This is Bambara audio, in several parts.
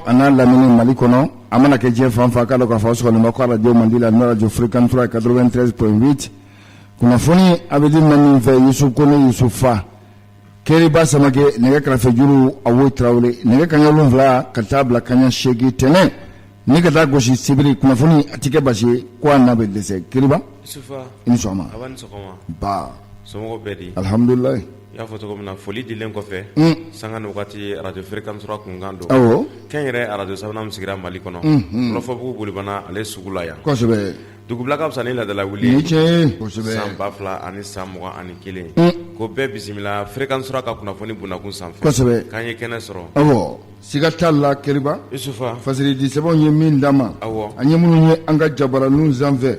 a n'a lamini Mali kɔnɔ, a mana kɛ diɲɛ fan fan, k'a dɔn k'a fɔ aw sɔgɔlen bɛ ko arajo mandi la, n'o arajo Fréquence 3 93.8. Kunnafoni a bɛ di ma min fɛ, Yusu Kone, Yusufa Keriba Samakɛ, nɛgɛ kɛrɛfɛjuru Awo Tarawele, nɛgɛ kanɲɛ 7 ka taa bila kanɲɛ 8 tɛnɛn ni ka taa gosi sibiri, kunnafoni a tɛ kɛ basi ye ko a na bɛ dɛsɛ. Keriba, i ni sɔgɔma. Ba alihamdulilayi. I y'a fɔ cogo min na, foli dilen kɔfɛ, sanga ni waati, arajo Fréquence 3 kunkan don. Awɔ, kɛnyɛrɛ arajo sabanan min sigira Mali kɔnɔ, Wɔlɔfɔbugu Bolibana, ale sugu la yan. Kosɛbɛ. Dugubila ka fisa ni laadala wuli ye. Tiɲɛ. Kosɛbɛ. San 2021, ko bɛɛ bisimila Fréquence 3 ka kunnafoni bundakun sanfɛ. Kosɛbɛ. K'an ye kɛnɛ sɔrɔ. Awɔ, siga t'a la Keriba. Yusufa. Fasiridi sɛbɛnw ye min d'an ma. Awɔ. An ye minnu ye an ka jabaraninw sanfɛ.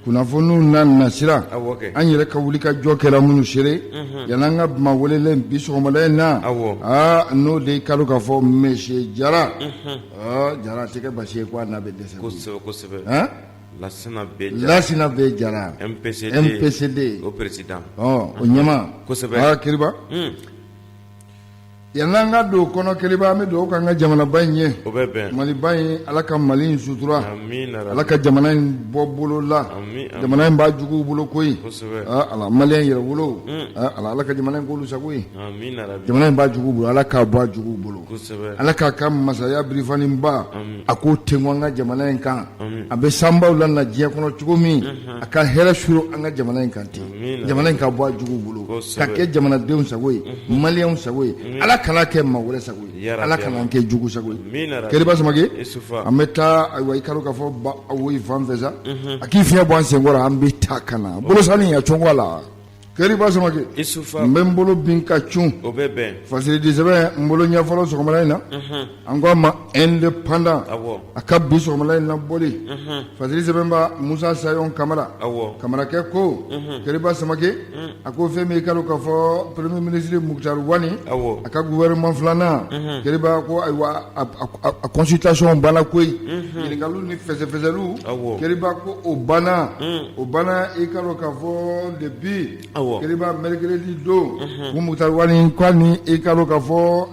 Kunnafoniw n'a nasira. Awɔ kɛ. An yɛrɛ ka wuli ka jɔ kɛra minnu seere. Yan'an ka maa welelen bi sɔgɔmada in na. Awɔ. Aa, n'o de ye k'a dɔn k'a fɔ monsieur Jara. Jara a tɛ kɛ basi ye ko a n'a bɛ dɛsɛ. Kosɛbɛ kosɛbɛ. Han. Lasina B Jara. Lasina B Jara. MPCD. MPCD. O président. Ɔ, o ɲɛmaa. Kosɛbɛ. Aa Keriba. Yan'an ka don kɔnɔ Keriba, an bɛ dugawu k'an ka jamanaba in ye. O bɛ bɛn. Maliba in, Ala ka Mali in sutura. Amiina. Ala ka jamana in bɔ bolo la. Ami. Jamana in b'a juguw bolo koyi. Kosɛbɛ. Aa Ala, maliyɛn yɛrɛ wolo. Aa Ala, Ala ka jamana in k'olu sago ye. Amiina. Jamana in b'a juguw bolo, Ala k'a bɔ a juguw bolo. Kosɛbɛ. Ala k'a ka masaya birifaninba, a k'o tenku an ka jamana in kan. A bɛ sanbaw la na diɲɛ kɔnɔ cogo min, a ka hɛrɛ suuru an ka jamana in kan ten, jamana in ka bɔ a juguw bolo ka kɛ jamanadenw sago ye, maliyɛnw sago ye. Ala kana kɛ maa wɛrɛ sago ye, Ala kana an kɛ jugu sago ye. Keriba Samakɛ, an bɛ taa ayiwa i ka dɔn k'a fɔ ba awoyi fan fɛ sa, a k'i fiɲɛ bɔ an senkɔrɔ, an bɛ taa ka na bolosani a cɔngɔ la. Keriba Samakɛ, n bɛ n bolo bin ka cun. O bɛ bɛn. Fasiridi sɛbɛn n bolo ɲɛ fɔlɔ sɔgɔmada in na, an ko a ma Indépendant, a ka bi sɔgɔmada in na bɔli fasiri sɛbɛnba Musa Sayɔn Kamara, Kamarakɛ ko Keriba Samakɛ, a ko fɛn min i ka dɔn k'a fɔ premier ministre Moctar Ouane, a ka gouvernement filanan, Keriba ko ayiwa a consultation banna koyi, ɲininkaliw ni fɛsɛfɛsɛliw, Keriba ko o banna. O banna i ka dɔn k'a fɔ depuis Keriba mercredi don, ko Moctar Ouane ko ni i ka dɔn k'a fɔ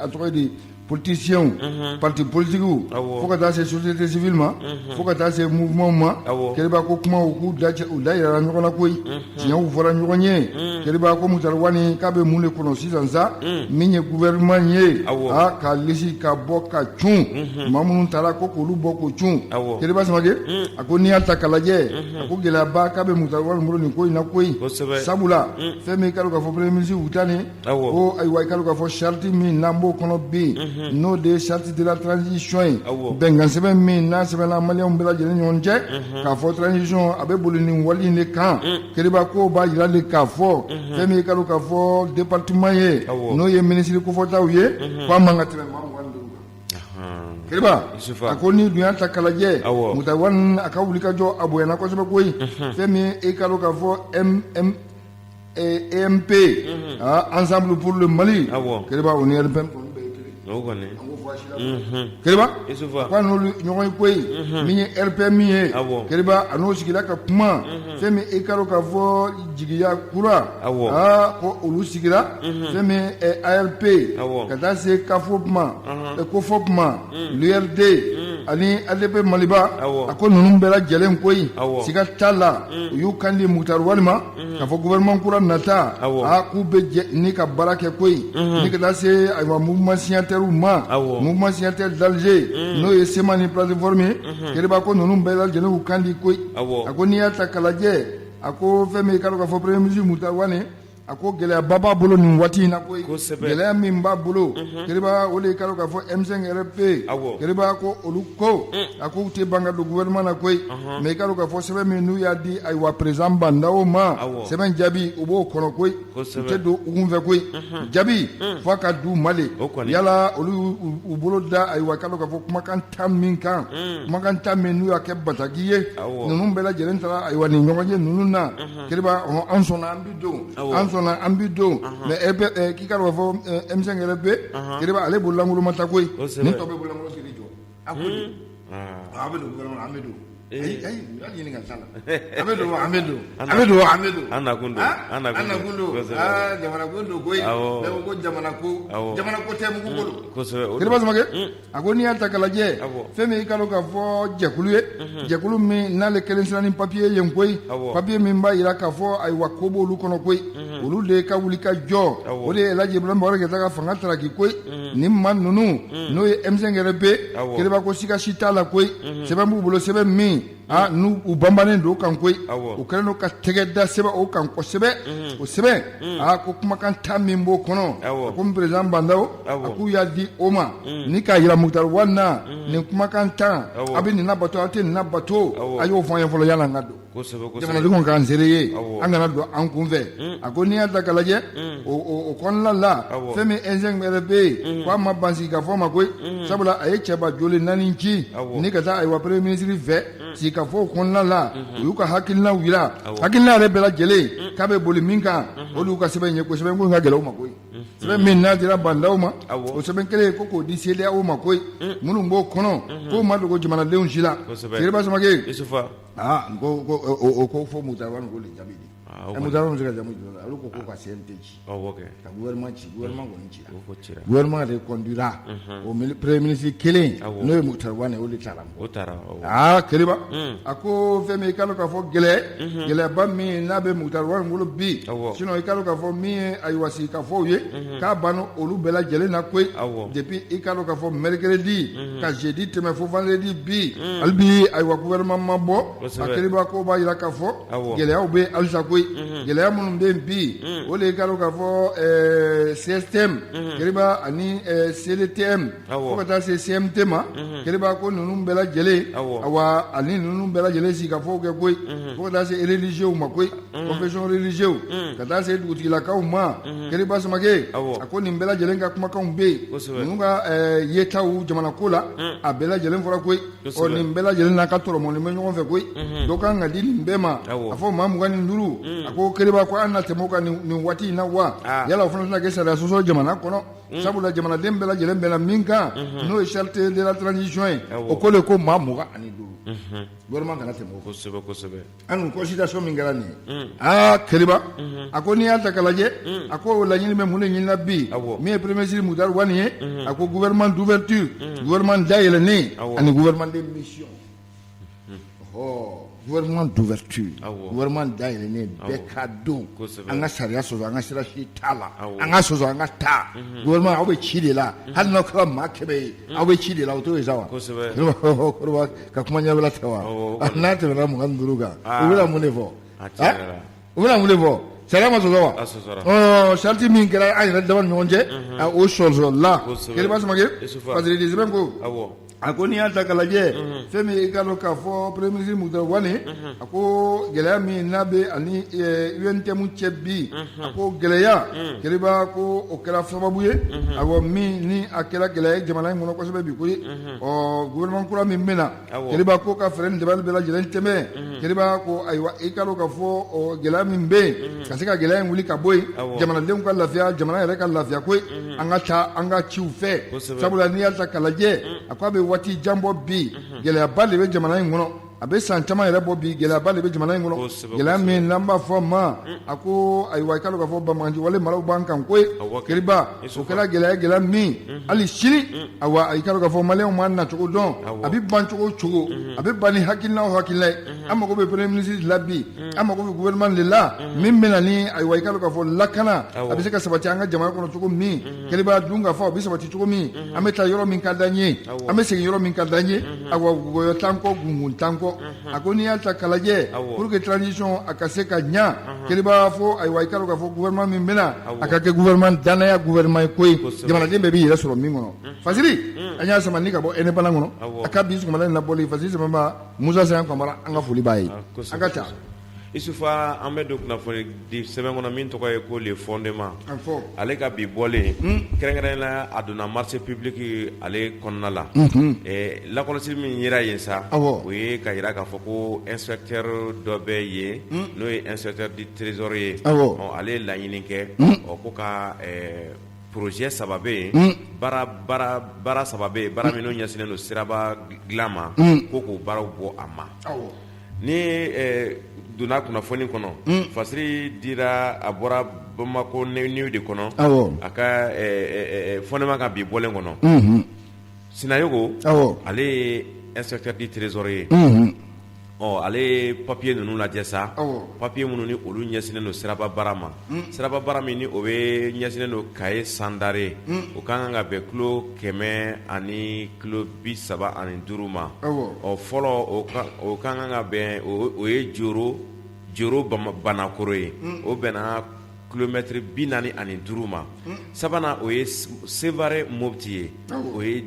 a tɔgɔ ye di, politiciens, parti politiques, fo ka taa se société civile ma, fo ka taa se mouvement ma, Keriba ko kumaw k'u da u da yirala ɲɔgɔn na koyi, tiɲɛw fɔra ɲɔgɔn ye. Keriba ko Moctar Ouane k'a bɛ mun de kɔnɔ sisan sa, min ye gouvernement ye, aa ka liste ka bɔ ka cun, maa minnu taara ko k'olu bɔ k'o cun. Keriba Samakɛ, a ko n'i y'a ta k'a lajɛ, a ko gɛlɛyaba k'a bɛ Moctar Ouane bolo nin ko in na koyi, sabula fɛn min i ka dɔn k'a fɔ premier ministre Wutani ko ayiwa i ka dɔn k'a fɔ charte min n'an b'o kɔnɔ bi, n'o de ye charte de la transition ye, bɛnkan sɛbɛn min n'a sɛbɛnna maliyɛnw bɛɛ lajɛlen ɲɔgɔn cɛ k'a fɔ transition a bɛ boli nin wale in de kan. Keriba ko b'a jira de k'a fɔ fɛn min i ka dɔn k'a fɔ département ye, n'o ye minisiri kofɔtaw ye, k'a man ka tɛmɛ maa 25 kan. Keriba, a ko n'i dun y'a ta k'a lajɛ, Moctar Ouane a ka wulikajɔ a bonyana kosɛbɛ koyi. Fɛn min i ka dɔn k'a fɔ EMP, Ensemble pour le Mali, Keriba, o ni RPM kɔni bɛɛ ye kelen. Keriba ko a n'olu ɲɔgɔn ye koyi. Min ye RPM ye, Keriba, a n'o sigila ka kuma. Fɛn min i ka dɔn k'a fɔ jigiya kura, aa ko olu sigira. Fɛn min ARP, ka taa se CAFOP ma, COFOP ma, l'URD ani ADP Maliba, a ko ninnu bɛɛ lajɛlen koyi, siga t'a la, u y'u kan di Moctar Ouane ma k'a fɔ gouvernement kura nata, aa k'u bɛ jɛ ni ka baara kɛ koyi, ni ka taa se ayiwa mouvement signataire ma, mouvement signataire d'Alger, n'o ye CMA ni plateforme ye. Keriba ko ninnu bɛɛ lajɛlen y'u kan di koyi. A ko n'i y'a ta k'a lajɛ, a ko fɛn min i ka dɔn k'a fɔ premier ministre Moctar Ouane, a ko gɛlɛyaba b'a bolo nin waati in na koyi. Gɛlɛya min b'a bolo, Keriba, o de i ka dɔn k'a fɔ M5 RFP, Keriba ko olu ko a k'u tɛ ban ka don gouvernement na koyi, mais i ka dɔn k'a fɔ sɛbɛn min n'u y'a di ayiwa président Bah N'Daw ma, sɛbɛn jaabi u b'o kɔnɔ koyi, u tɛ don u kunfɛ koyi, jaabi f'a ka d'u ma de. Yala olu u bolo da ayiwa ka dɔn k'a fɔ kumakan 10 min kan, kumakan 10 min n'u y'a kɛ bataki ye, ninnu bɛɛ lajɛlen taara ayiwa nin ɲɔgɔn ye ninnu na. Keriba, an sɔnna an bɛ don, an sɔnna an bɛ don, mais k'i ka dɔn k'a fɔ M5 RFP, Keriba, ale bololankolon ma taa koyi, nin tɔ bɛɛ bololankolon sigi jɔ. A ko a bɛ don gouvernement na, an bɛ don. Ayi ayi, u y'a ɲini ka t'a la. An bɛ don, an bɛ don, an bɛ don, an bɛ don. An nakun don, an nakun don. Aa, jamana ko don koyi. Ne ko ko jamana ko, jamana ko tɛ mugu ko don. Kosɛbɛ. Kiriba Samakɛ, a ko n'i y'a ta k'a lajɛ, fɛn min i k'a dɔn k'a fɔ jɛkulu ye, jɛkulu min n'ale kelen sera ni papiye ye koyi, papiye min b'a jira k'a fɔ ayiwa ko b'olu kɔnɔ koyi, olu de ka wuli ka jɔ, o de ye Elhaji Ibrahim Boubacar Keita ka fanga taraki koyi. Nin maa ninnu, n'o ye M5RP, Kiriba ko siga si t'a la koyi, sɛbɛn b'u bolo, sɛbɛn min aa n'u u banbannen don kan koyi, u kɛlen don ka tɛgɛ da sɛbɛn o kan kosɛbɛ. O sɛbɛn, aa ko kumakan tan min b'o kɔnɔ, a ko président Bah N'Daw, a k'u y'a di o ma ni k'a jira Moctar Ouane na, nin kumakan 10, a bɛ nin labato, aw tɛ nin labato, a y'o fɔ an ye fɔlɔ yanni an ka don. Jamanadenw k'an seere ye, an kana don an kunfɛ. A ko n'i y'a ta k'a lajɛ, o kɔnɔna la, fɛn min M5RP ye, ko a ma ban sigikafɔ ma koyi, sabula a ye cɛba joli 4 ci ni ka taa ayiwa premier ministre fɛ sigikafɔ kɔnɔna la. U y'u ka hakilinaw jira, hakilina yɛrɛ bɛɛ lajɛlen k'a bɛ boli min kan, o de y'u ka sɛbɛn ye, ko sɛbɛn ko in ka gɛlɛn u ma koyi. Sɛbɛn min n'a dira Bah N'Daw ma, o sɛbɛn kelen ko k'o di CEDEAO ma koyi, minnu b'o kɔnɔ, k'o ma dogo jamanadenw si la. Kiriba Samakɛ, aa ko ko o ko fo Moctar Ouane k'o de jaabi di. Moctar Ouane bɛ se ka jaabi jumɛn di? Olu ko ko ka CNT ci, ka gouvernement ci. Gouvernement kɔni cira, gouvernement de conduira o premier ministre kelen, n'o ye Moctar Ouane, o de taara. O taara. Aa Kiriba, a ko fɛn min i k'a dɔn k'a fɔ gɛlɛyaba min n'a bɛ Moctar Ouane bolo bi, sinon i k'a dɔn k'a fɔ min ye ayiwa sigikafɔw ye, k'a banna olu bɛɛ lajɛlen na koyi. Depuis i k'a dɔn k'a fɔ mercredi ka jeudi tɛmɛ fo vendredi bi, hali bi ayiwa gouvernement ma bɔ. A Kiriba ko b'a jira k'a fɔ gɛlɛyaw bɛ halisa koyi. Gɛlɛya minnu bɛ yen bi, o de i k'a dɔn k'a fɔ CSTM Kiriba ani CDTM fo ka taa se CMT ma. Kiriba ko ninnu bɛɛ lajɛlen, awa ani ninnu bɛɛ lajɛlen sigikafɔw kɛ koyi, fo ka taa se religieux ma koyi, confession religieuse, ka taa se dugutigilakaw ma. Kiriba Samakɛ, a ko nin bɛɛ lajɛlen ka kumakanw bɛ yen, ninnu ka yetaw jamana ko la, a bɛɛ lajɛlen fɔra koyi. Ɔ nin bɛɛ lajɛlen n'a ka tɔrɔmɔni bɛ ɲɔgɔn fɛ koyi, dɔ kan ka di nin bɛɛ ma, a fɔ maa 25. A ko Kiriba ko an na tɛmɛ o kan nin waati in na wa? Yala o fana tɛna kɛ sariya sɔsɔ jamana kɔnɔ? Sabula jamanaden bɛɛ lajɛlen bɛnna min kan, n'o ye charte de la transition ye, o ko de ko maa 25, gouvernement kana tɛmɛ o kan. Kosɛbɛ, kosɛbɛ. An consultation min kɛra nin ye, aa Kiriba, a ko n'i y'a ta k'a lajɛ, a ko laɲini bɛ mun de ɲinina bi? Min ye premier ministre Moctar Ouane ye, a ko gouvernement d'ouverture, gouvernement dayɛlɛnnen, ani gouvernement de mission. Ɔ gouvernement d'ouverture, gouvernement dayɛlɛnnen, bɛɛ ka don, an ka sariya sɔsɔ, an ka sira si t'a la, an ka sɔsɔ, an ka taa. Gouvernement, aw bɛ ci de la, hali n'aw kɛra maa 100 ye, aw bɛ ci de la, o t'o ye sa wa? Ka kuma ɲɛbila tɛ wa? N'a tɛmɛna 25 kan, u bɛna mun de fɔ? U bɛna mun de fɔ? Sariya ma sɔsɔ wa? Charte min kɛra an yɛrɛ dama ni ɲɔgɔn cɛ, o sɔsɔla. Kiriba Samakɛ, Fasiridi sɛbɛn ko, a ko n'i y'a ta k'a lajɛ, fɛn min i k'a dɔn k'a fɔ premier ministre Moctar Ouane, a ko gɛlɛya min n'a bɛ ani UNTM cɛ bi, a ko gɛlɛya, Kiriba ko o kɛra sababu ye, awɔ, min ni a kɛra gɛlɛya ye jamana in kɔnɔ kosɛbɛ bi koyi. Ɔ gouvernement kura min bɛ na, Kiriba ko ka fɛɛrɛ ni dabali bɛɛ lajɛlen tɛmɛ. Kiriba ko ayiwa i k'a dɔn k'a fɔ gɛlɛya min bɛ yen, ka se ka gɛlɛya in wuli ka bɔ yen, jamanadenw ka lafiya, jamana yɛrɛ ka lafiya koyi, an ka taa an ka ciw fɛ. Sabula n'i y'a ta k'a lajɛ, a ko a bɛ waati jan bɔ bi, gɛlɛyaba de bɛ jamana in kɔnɔ. A bɛ san caman yɛrɛ bɔ bi, gɛlɛyaba de bɛ jamana in kɔnɔ, gɛlɛya min n'an b'a fɔ ma, a ko ayiwa i k'a dɔn k'a fɔ banbaganci wale maraw b'an kan koyi. Kiriba, o kɛra gɛlɛya, gɛlɛya min hali sini, awa i k'a dɔn k'a fɔ maliyɛnw m'a nacogo dɔn. A bɛ ban cogo o cogo, a bɛ ban ni hakilina o hakilina ye, an mago bɛ premier ministre de la bi, an mago bɛ gouvernement de la min bɛ na ni ayiwa i k'a dɔn k'a fɔ lakana a bɛ se ka sabati an ka jamana kɔnɔ cogo min. Kiriba, dun ka fɔ o bɛ sabati cogo min, an bɛ taa yɔrɔ min ka d'an ye, an bɛ segin yɔrɔ min ka d'an ye, awa wɔyɔ t'an kɔ, gungun t'an kɔ. A ko n'i y'a ta k'a lajɛ, pour que transition a ka se ka ɲa, Kiriba fɔ ayiwa i k'a dɔn k'a fɔ gouvernement min bɛ na, a ka kɛ gouvernement danaya gouvernement ye koyi, jamanaden bɛɛ b'i yɛrɛ sɔrɔ min kɔnɔ. Fasiri, an y'a sama ni ka bɔ Indépendant kɔnɔ, a ka bi sɔgɔmada in labɔli, Fasiri sɛbɛnba Musa Sayan Kamara, an ka foli b'a ye. An ka taa. Isufa, an bɛ don kunnafoni di sɛbɛn kɔnɔ min tɔgɔ ye ko Le Fondement. Ale ka bi bɔlen, kɛrɛnkɛrɛn la, a donna marché public ale kɔnɔna la. Lakɔlɔsi min yera yen sa, o ye ka jira k'a fɔ ko inspecteur dɔ bɛ yen, n'o ye inspecteur du trésor ye. Ale ye laɲini kɛ, ɔ ko ka Projet saba bɛ yen, baara saba bɛ yen, baara minnu ɲɛsinnen don siraba dilan ma, ko k'o baaraw bɔ a ma. Ni donna kunnafoni kɔnɔ, fasiri dira, a bɔra Bamakɔ New de kɔnɔ, a ka Fɔnɛma ka bi bɔlen kɔnɔ, Sinayogo, ale ye inspecteur du trésor ye. Ɔ ale ye papiye ninnu lajɛ sa, papiye minnu ni olu ɲɛsinnen don siraba baara ma, siraba baara min ni o bɛ ɲɛsinnen don Kaye Sandare, o ka kan ka bɛn kilo 100 ani kilo 35 ma. Ɔ fɔlɔ, o ka kan ka bɛn, o ye Joro Joro Banakoro ye, o bɛnna kilomɛtiri 45 ma. Sabanan, o ye Sevare Mopti ye, o ye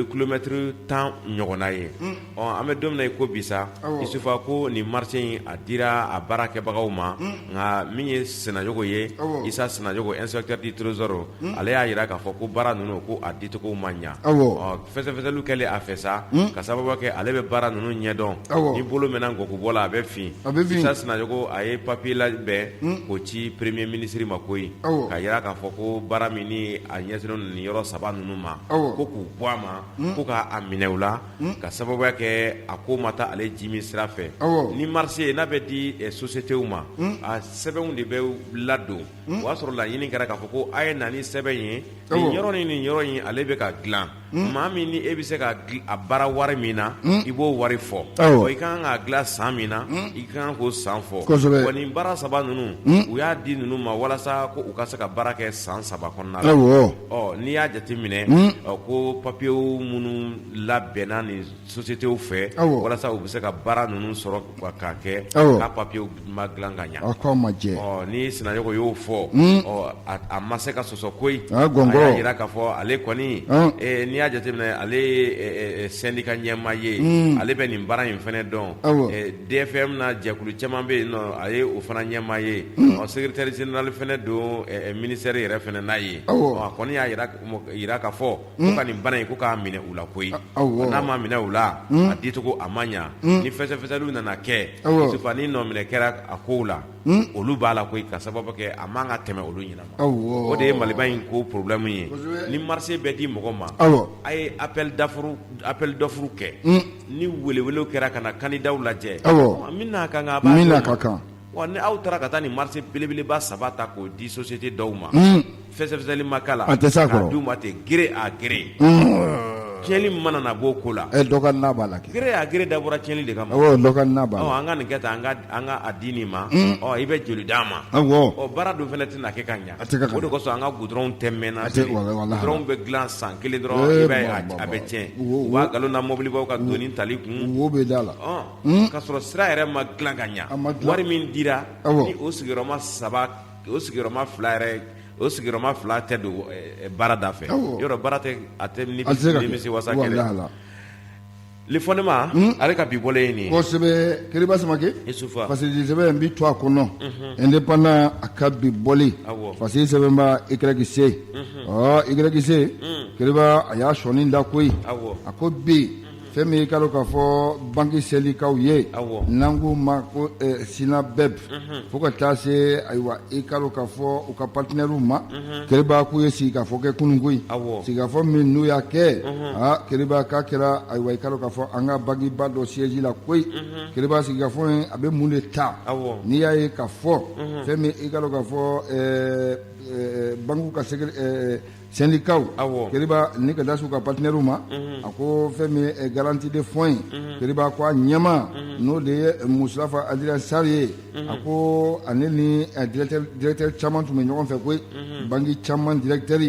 kilomɛtiri 10 ɲɔgɔnna ye. Ɔ an bɛ don min na i ko bi sa, Isufa, ko nin marché in a dira a baarakɛbagaw ma, nka min ye Sinayogo ye, Isa Sinayogo, inspecteur du trésor, ale y'a jira k'a fɔ ko baara ninnu, ko a dicogo ma ɲɛ. Ɔ fɛsɛfɛsɛliw kɛlen a fɛ sa, ka sababu kɛ ale bɛ baara ninnu ɲɛdɔn, ni bolo mɛnna nkɔkubɔ la, a bɛ fin. Isa Sinayogo, a ye papiye labɛn k'o ci premier ministre ma koyi, k'a jira k'a fɔ ko baara min ni a ɲɛsinnen don nin yɔrɔ saba ninnu ma, ko k'u bɔ a ma, ko k'a minɛ u la, ka sababu kɛ a ko ma taa ale ji min sira fɛ. Ni marché n'a bɛ di sociétéw ma, a sɛbɛnw de bɛ ladon. O y'a sɔrɔ laɲini kɛra k'a fɔ ko a ye na ni sɛbɛn ye, nin yɔrɔ ni nin yɔrɔ in, ale bɛ ka dilan. Maa min ni e bɛ se ka a baara wari min na, i b'o wari fɔ. I ka kan k'a dilan san min na, i ka kan k'o san fɔ. Wa nin baara saba ninnu, u y'a di ninnu ma walasa ko u ka se ka baara kɛ san 3 kɔnɔna la. Ɔ n'i y'a jate minɛ, ko papiyew minnu labɛnna nin sociétéw fɛ walasa u bɛ se ka baara ninnu sɔrɔ k'a kɛ, k'a papiyew ma dilan ka ɲɛ. A ko ma jɛ. Ɔ ni Sinayogo y'o fɔ, ɔ a ma se ka sɔsɔ koyi. A y'a jira k'a fɔ ale kɔni, n'i y'a jateminɛ, ale ye syndicat ɲɛmaa ye, ale bɛ nin baara in fana dɔn. DFM na jɛkulu caman bɛ yen nɔ, a ye o fana ɲɛmaa ye. Ɔ secrétaire général fana don ministère yɛrɛ fana n'a ye. A kɔni y'a jira k'a fɔ ko ka nin baara in, ko k'a minɛ u la koyi. N'a ma minɛ u la, a dicogo a ma ɲɛ. Ni fɛsɛfɛsɛliw nana kɛ, ni nɔminɛ kɛra a kow la, olu b'a la koyi, ka sababu kɛ a man ka tɛmɛ olu ɲɛna ma. O de ye Maliba in ko problème ye. Ni marché bɛ di mɔgɔ ma, a ye appel d'offre kɛ, ni welewele kɛra ka na candidatw lajɛ, min n'a ka kan, ka kan. Wa ni aw taara ka taa nin marché belebeleba saba ta k'o di société dɔw ma, fɛsɛfɛsɛli ma k'a la, a tɛ s'a kɔrɔ, d'u ma ten gré à gré, tiɲɛni mana na b'o ko la. Dɔ ka na b'a la kɛ. Gré à gré dabɔra tiɲɛni de kama. Dɔ ka na b'a la. An ka nin kɛ tan, an ka a di nin ma, ɔ i bɛ joli d'a ma. Ɔ baara dun fana tɛna kɛ ka ɲɛ. O de kosɔn an ka goudronw tɛ mɛnna. Goudronw bɛ dilan san kelen dɔrɔn, i b'a ye a bɛ tiɲɛ. U b'a nkalon da mobilibaw ka doni tali kun. Wo bɛ da la. Ka sɔrɔ sira yɛrɛ ma dilan ka ɲɛ. Wari min dira, ni o sigiyɔrɔma saba, o sigiyɔrɔma fila yɛrɛ, o sigiyɔrɔma fila tɛ don baara da fɛ, yɔrɔ baara tɛ, a tɛ nimisi wasa kelen. Le Fondement, ale ka bi bɔlen ye nin ye. Kosɛbɛ, Keriba Samakɛ. Isufa. Fasiri sɛbɛn n bɛ to a kɔnɔ. Indépendant, a ka bi bɔlen. Fasiri sɛbɛnba Y C. Ɔ Y C, Keriba, a y'a sɔnin da koyi. A ko bi, fɛn min i ka dɔn k'a fɔ banque syndicatw ye, n'an k'u ma ko SYNABEP, fo ka taa se, ayiwa, i ka dɔn k'a fɔ u ka partenairew ma, Keriba, k'u ye sigikafɔ kɛ kunun koyi. Sigikafɔ min n'u y'a kɛ, aa Keriba, k'a kɛra, ayiwa, i ka dɔn k'a fɔ an ka banqueba dɔ siège la koyi. Keriba, sigikafɔ in a bɛ mun de ta? N'i y'a ye k'a fɔ fɛn min i ka dɔn k'a fɔ banque ka syndicatw, Keriba, ni ka taa s'u ka partenairew ma, a ko fɛn min ye garantie de fonds ye, Keriba, ko a ɲɛmaa, n'o de ye Mustafa Adrien Sarr ye, a ko ale ni directeur caman tun bɛ ɲɔgɔn fɛ koyi, banque caman directeur,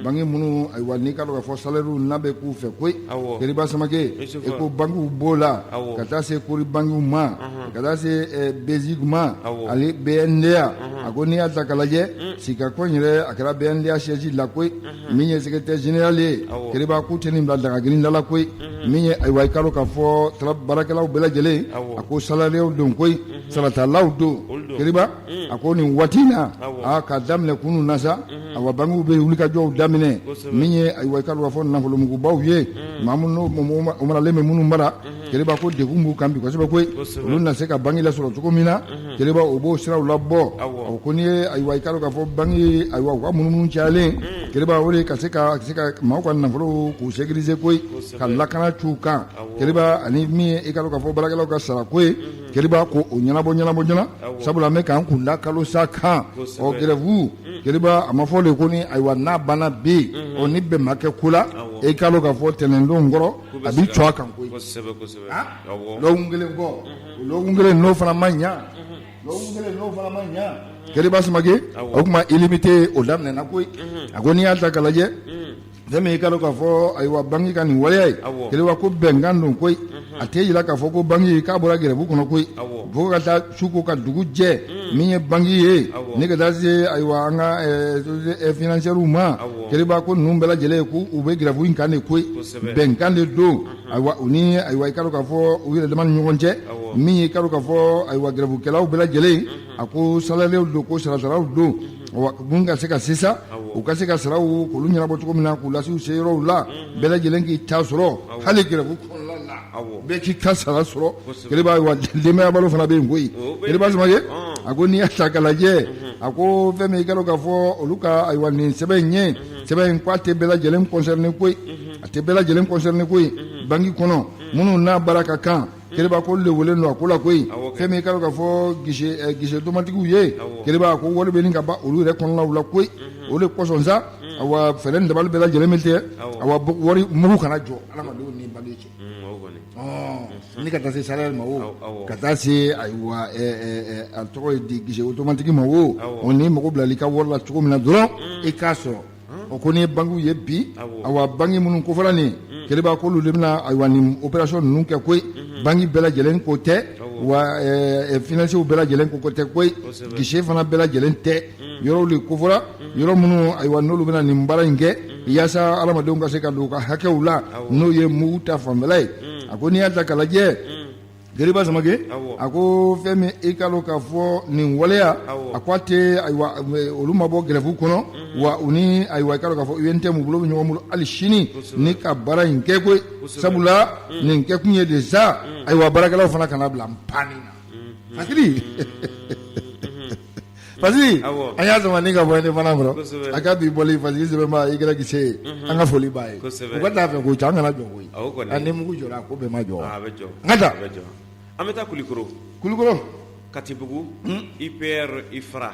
banque minnu, ayiwa, n'i ka dɔn k'a fɔ salaire n'a bɛ k'u fɛ koyi. Keriba Samakɛ, Ecobank b'o la, ka taa se Coris Bank ma, ka taa se BGIC ma, ale BNDA. A ko n'i y'a ta k'a lajɛ, sigikafɔ in yɛrɛ, a kɛra BNDA siège la koyi. Min ye secrétaire général ye, Keriba, k'u tɛ nin bila daga girin da la koyi. Min ye, ayiwa, i ka dɔn k'a fɔ baarakɛlaw bɛɛ lajɛlen, a ko salariéw don koyi, saratalaw don. Keriba, a ko nin waati in na, aa k'a daminɛ kunun na sa, awa, bankiw bɛ wulikajɔw daminɛ. Min ye, ayiwa, i ka dɔn k'a fɔ nafolomugubaw ye, maa minnu maralen bɛ minnu bara. Keriba ko degun b'u kan bi kosɛbɛ koyi, olu na se ka banki lasɔrɔ cogo min na, Keriba o b'o siraw labɔ. O ko n'i ye ayiwa i k'a dɔn k'a fɔ banki ayiwa u ka munumunu cayalen, Keriba o de ka se ka maaw ka nafolo k'u sécuriser koyi, ka lakana c'u kan, Keriba ani min ye i k'a dɔn k'a fɔ baarakɛlaw ka sarako ye, Keriba ko o ɲɛnabɔ ɲɛnabɔ joona, sabula an bɛ k'an kun da kalo sa kan. Ɔ grève, Keriba a ma fɔ de ko ni ayiwa n'a banna bi, ɔ ni bɛn ma kɛ ko la, e k'a dɔn k'a fɔ tɛnɛndon kɔrɔ a bɛ cɔ a kan koyi, lɔgɔkun kelen kɔ, o lɔgɔkun kelen n'o fana ma ɲɛ, lɔgɔkun kelen n'o fana ma ɲɛ, Keriba Samake, o tuma illimité o daminɛna koyi. A ko n'i y'a ta k'a lajɛ, fɛn min i k'a dɔn k'a fɔ ayiwa banki ka nin waleya ye, Keriba ko bɛnkan don koyi, a tɛ jira k'a fɔ ko banki k'a bɔra grève kɔnɔ koyi, fo ka taa su ko ka dugu jɛ. Min ye banki ye ni ka taa se ayiwa an ka société financière ma, Keriba ko ninnu bɛɛ lajɛlen ko u bɛ grève in kan de koyi, bɛnkan de don ayiwa u ni ayiwa i k'a dɔn k'a fɔ u yɛrɛ dama ni ɲɔgɔn cɛ. Min ye i k'a dɔn k'a fɔ ayiwa grèvekɛlaw bɛɛ lajɛlen, a ko salariés don, ko sarasaraw don, mun ka se ka sisan u ka se ka saraw k'olu ɲɛnabɔ cogo min na, k'u lase u se yɔrɔw la, bɛɛ lajɛlen k'i ta sɔrɔ hali grève kɔnɔna la, bɛɛ k'i ka sara sɔrɔ. Keriba ayiwa denbaya balo fana bɛ yen koyi. Keriba Samake a ko n'i y'a ta k'a lajɛ, a ko fɛn min i k'a dɔn k'a fɔ olu ka ayiwa nin sɛbɛn in ye sɛbɛn in k'a tɛ bɛɛ lajɛlen concerné koyi, a tɛ bɛɛ lajɛlen concerné koyi. Banki kɔnɔ minnu n'a baara ka kan, Keriba ko olu de wele don a ko la koyi. Fɛn min i k'a dɔn k'a fɔ guichet automatiquew ye, Keriba ko wari bɛ nin ka ban olu yɛrɛ kɔnɔnaw la koyi. O de kosɔn sa awa fɛɛrɛ ni dabali bɛɛ lajɛlen bɛ tigɛ, awa wari mugu kana jɔ adamadenw ni banki cɛ, ni ka taa se salaire ma o, ka taa se ayiwa a tɔgɔ ye di guichet automatique ma o, ni mago bila i ka wari la cogo min na dɔrɔn i k'a sɔrɔ. O ko ni ye bankiw ye bi, awa banki minnu kofɔra nin, Keriba k'olu de bɛna ayiwa nin opération ninnu kɛ koyi. Banki bɛɛ lajɛlen ko tɛ wa, financiers bɛɛ lajɛlen ko tɛ koyi, guichet fana bɛɛ lajɛlen tɛ. Yɔrɔw de kofɔra, yɔrɔ minnu ayiwa n'olu bɛna nin baara in kɛ yaasa adamadenw ka se ka don u ka hakɛw la, n'o ye mugu ta fanfɛla ye. A ko n'i y'a ta k'a lajɛ, Keriba Samake a ko fɛn min i k'a dɔn k'a fɔ nin waleya, a ko a tɛ ayiwa olu ma bɔ grève kɔnɔ wa, u ni ayiwa i k'a dɔn k'a fɔ UNTM bolo bɛ ɲɔgɔn bolo hali sini ni ka baara in kɛ koyi. Sabula nin kɛkun ye de sa ayiwa baarakɛlaw fana kana bila panne na. Fasiri Fasiri, an y'a sama ni ka bɔ Indépendant kɔrɔ, a ka bi bɔli Fasiri sɛbɛnba i kɛra kisɛ ye, an ka foli b'a ye. U ka taa fɛ ko an kana jɔ koyi, ni mugu jɔra ko bɛɛ ma jɔ. An ka taa, an bɛ taa Kulikoro. Kulikoro. Katibugu, IPR IFRA,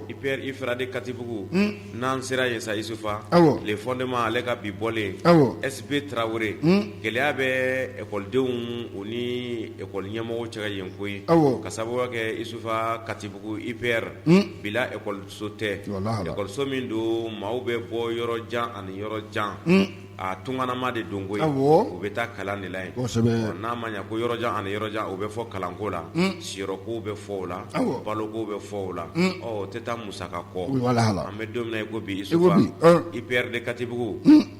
IPR IFRA de Katibugu, n'an sera yen sa Isufa, Le Fondement ale ka bi bɔlen, SB Tarawele, gɛlɛya bɛ ekɔlidenw u ni ekɔli ɲɛmɔgɔw cɛ yen koyi, ka sababu kɛ Isufa Katibugu IPR bila ekɔliso tɛ, ekɔliso min don maaw bɛ bɔ yɔrɔ jan ani yɔrɔ jan, a tunganama de don koyi, u bɛ taa kalan de la yen. N'a ma ɲɛ ko yɔrɔ jan ani yɔrɔ jan, o bɛ fɔ kalanko la, siyɔrɔko bɛ fɔ o la, baloko bɛ fɔ o la, o tɛ taa musaka kɔ. An bɛ don min na i ko bi Isufa, IPR de Katibugu,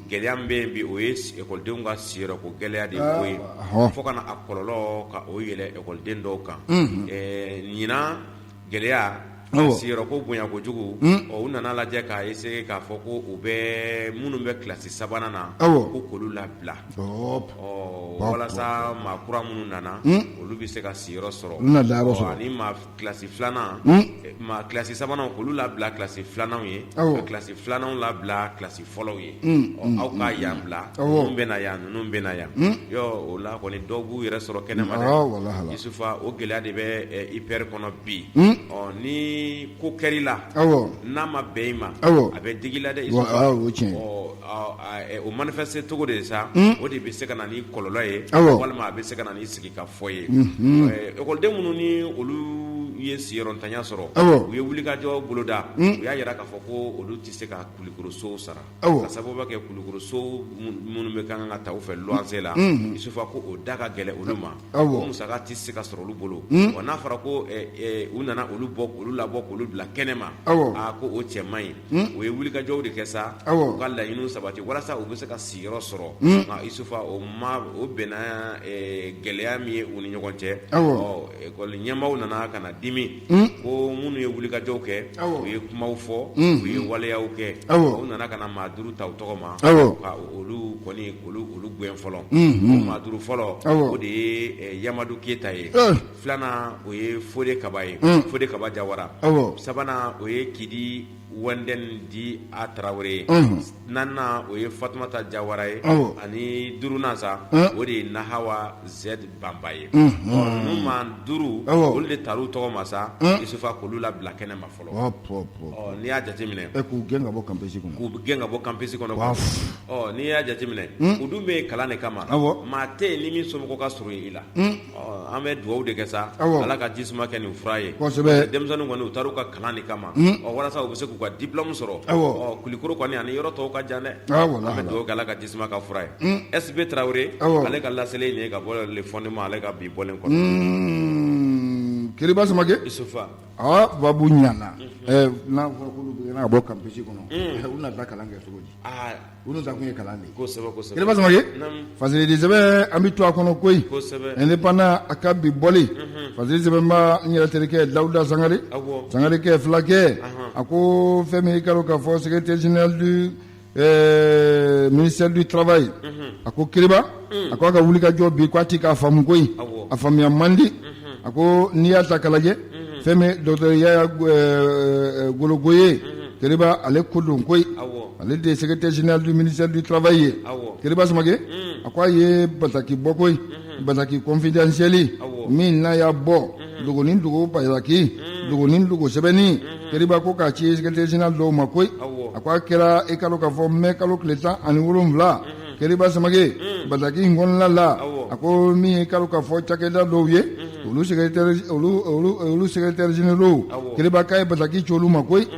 gɛlɛya min bɛ yen bi, o ye ekɔlidenw ka siyɔrɔko gɛlɛya de ye koyi, fo ka na a kɔlɔlɔ ka o yɛlɛ ekɔliden dɔw kan ɲinan. Gɛlɛya siyɔrɔko bonya kojugu, u nana lajɛ k'a essayer k'a fɔ ko u bɛ minnu bɛ kilasi sabanan na, ko k'olu labila walasa maa kura minnu nana, olu bɛ se ka siyɔrɔ sɔrɔ, ani maa kilasi filanan, maa kilasi sabanan k'olu labila kilasi filananw ye, ka kilasi filananw labila kilasi fɔlɔw ye. Aw ka yan bila, ninnu bɛ na yan, ninnu bɛ na yan. O la kɔni dɔw b'u yɛrɛ sɔrɔ kɛnɛma dɛ Isufa. O gɛlɛya de bɛ IPR kɔnɔ bi. Ɔ ni ko kɛr'i la, n'a ma bɛn i ma, a bɛ digi i la dɛ Isufa. O manifester cogo de sa, o de bɛ se ka na ni kɔlɔlɔ ye, walima a bɛ se ka na ni sigikafɔ ye. Ekɔliden minnu ni olu ye siyɔrɔntanya sɔrɔ, u ye wulikajɔ boloda, u y'a jira k'a fɔ ko olu tɛ se ka Kulukorosow sara, ka sababu kɛ kulukoroso minnu bɛ kan ka ta u fɛ luwanse la, Isufa, ko o da ka gɛlɛn olu ma, o musaka tɛ se ka sɔrɔ olu bolo. Wa n'a fɔra ko u nana olu bɔ, olu labɔ, k'olu bila kɛnɛ ma, aa ko o cɛ man ɲi. U ye wulikajɔw de kɛ sa, u ka laɲiniw sabati walasa u bɛ se ka siyɔrɔ sɔrɔ. Nka Isufa, o ma o bɛnna gɛlɛya min ye u ni ɲɔgɔn cɛ, ɔ école ɲɛmaaw nana ka na di dimi ko minnu ye wulikajɔw kɛ u ye kumaw fɔ u ye waleyaw kɛ u nana ka na maa duuru ta u tɔgɔ ma ka olu kɔni olu gɛn fɔlɔ o maa duuru fɔlɔ o de ye Yamadu Keyita ye filanan o ye Fode Kaba ye Fode Kaba Jawara sabanan o ye Kidi Wɛndɛn di a Tarawele ye naaninan o ye Fatumata Jawara ye ani duurunan sa o de ye Nahawa Z Banba ye ninnu maa duuru olu de taara u tɔgɔ ma sa Isufa k'olu labila kɛnɛ ma fɔlɔ n'i y'a jateminɛ k'u gɛn ka bɔ campus kɔnɔ k'u gɛn ka bɔ campus kɔnɔ n'i y'a jateminɛ u dun bɛ kalan de kama maa tɛ yen ni min somɔgɔ ka surun i la an bɛ dugawu de kɛ sa Ala ka ji suma kɛ nin fura ye denmisɛnnin kɔni u taara u ka kalan de kama walasa u bɛ se k'u ka diplôme sɔrɔ Kulikoro kɔni ani yɔrɔ tɔw ka jan dɛ an bɛ dugawu kɛ Ala ka ji suma kɛ fura ye SB Tarawele ale ka laseli nin ye ka bɔ Le Fondement ale ka bi bɔlen kɔnɔ Kiriba Samakɛ Isufa babu ɲana n'a fɔra k'olu gɛnna ka bɔ campus kɔnɔ u na taa kalan kɛ cogo di Olu ta kun ye kalan de ye. Kosɛbɛ kosɛbɛ. Kiriba Samakɛ. Naamu. Fasiridi sɛbɛn an bɛ to a kɔnɔ koyi. Kosɛbɛ. Indépendant a ka bi bɔli. Unhun. Fasiri sɛbɛnba n yɛrɛ terikɛ Dawuda Sangare. Awɔ. Sangare kɛ fulakɛ. Anhan. A ko fɛn min i k'a dɔn k'a fɔ secrétaire général du ministère du travail. Unhun. A ko Kiriba. Un. A ko a ka wulikajɔ bi k'a ti k'a faamu koyi. Awɔ. A faamuya man di. Unhun. A ko n'i y'a ta k'a lajɛ. Unhun. Fɛn min docteur Yaya Gologoye. Unhun. Kiriba ale ko don koyi. Awɔ. Ale de ye secrétaire général du ministère du travail ye. Awɔ. Kiriba Samakɛ. Un. A ko a ye bataki bɔ koyi. Unhun. Bataki confidentiel. Awɔ. Min n'a y'a bɔ. Unhun. Dogo ni dogo bataki. Un. Dogo ni dogo sɛbɛnni. Unhun. Kiriba ko k'a ci secrétaire général dɔw ma koyi. Awɔ. A ko a kɛra i k'a dɔn k'a fɔ mai kalo tile 17. Unhun. Kiriba Samakɛ. Un. Bataki in kɔnɔna la. Awɔ. A ko min ye i k'a dɔn k'a fɔ cakɛda dɔw ye. Unhun. Olu secrétaire olu secrétaire généraux. Awɔ. Kiriba k'a ye bataki ci olu ma koyi. Unhun.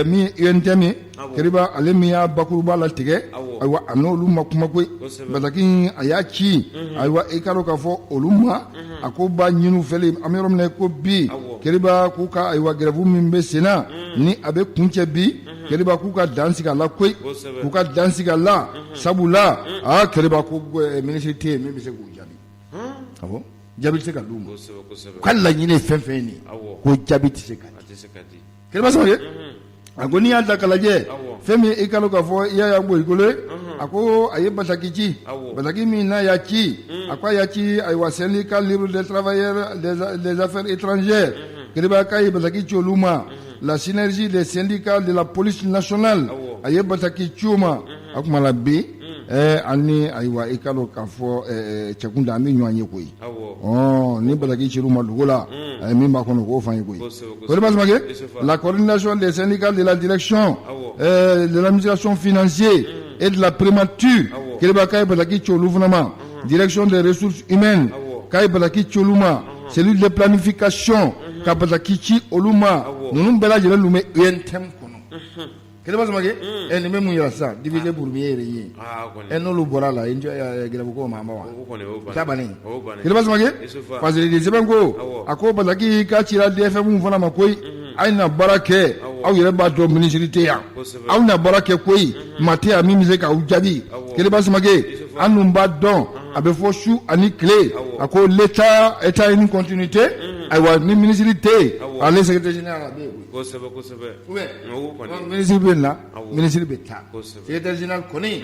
Min ye UNTM ye. Awɔ. Kiriba ale min y'a bakuruba latigɛ. Awɔ. Ayiwa a n'olu ma kuma koyi. Kosɛbɛ. Bataki in a y'a ci. Unhun. Ayiwa i k'a dɔn k'a fɔ olu ma. Unhun. A ko b'a ɲini u fɛ le an bɛ yɔrɔ min na i ko bi. Awɔ. Kiriba k'u ka ayiwa grève min bɛ sen na. Un. Ni a bɛ kuncɛ bi. Unhun. Kiriba k'u ka dan sigi a la koyi. Kosɛbɛ. K'u ka dan sigi a la. Unhun. Sabula. Un. Aa Kiriba ko ministre tɛ yen min bɛ se k'u jaabi. Han. Awɔ jaabi tɛ se ka d'u ma. Kosɛbɛ kosɛbɛ. U ka laɲini ye fɛn fɛn ye nin ye. Awɔ. Ko jaabi tɛ se ka di. A tɛ se ka di. Kiriba Samakɛ. Unhun. A ko n'i y'a ta k'a lajɛ Awɔ. fɛn min i k'a dɔn k'a fɔ Yaya Goyigolo ye Unhun. a ko a ye bataki ci Awɔ. bataki min n'a y'a ci Un. a ko a y'a ci ayiwa syndicat libre des travailleurs des affaires étrangères Kiriba k'a ye bataki ci olu ma la synergie des syndicats de la police nationale Awɔ. a ye bataki ci o ma o tuma la bi an ni ayiwa i k'a dɔn k'a fɔ cɛkunda an bɛ ɲɔgɔn ye koyi ni bataki cir'u ma dugu la a ye min b'a kɔnɔ k'o fɔ an ye koyi Kiriba Samakɛ la coordination des syndicats de la direction de l'administration financière et de la primature Kiriba k'a ye bataki ci olu fana ma direction des ressources humaines k'a ye bataki ci olu ma cellule de planification ka bataki ci olu ma ninnu bɛɛ lajɛlen dun bɛ UNTM kɔnɔ Kiriba Samakɛ nin bɛ mun yira sisan diviser pour mieux régner n'olu bɔra la grève ko ma ban wa ta bannen Kiriba Samakɛ Fasiridi sɛbɛn ko a ko bataki k'a cira DFM fana ma koyi a ye na baara kɛ aw yɛrɛ b'a dɔn minisiri tɛ yan aw na baara kɛ koyi maa tɛ yan min bɛ se k'aw jaabi Kiriba Samakɛ an dun b'a dɔn a bɛ fɔ su ani tile a ko l'État est une continuité ayiwa ni minisiri tɛ yen ale secrétaire général a bɛ yen kosɛbɛ kosɛbɛ minisiri bɛ na minisiri bɛ taa secrétaire général kɔni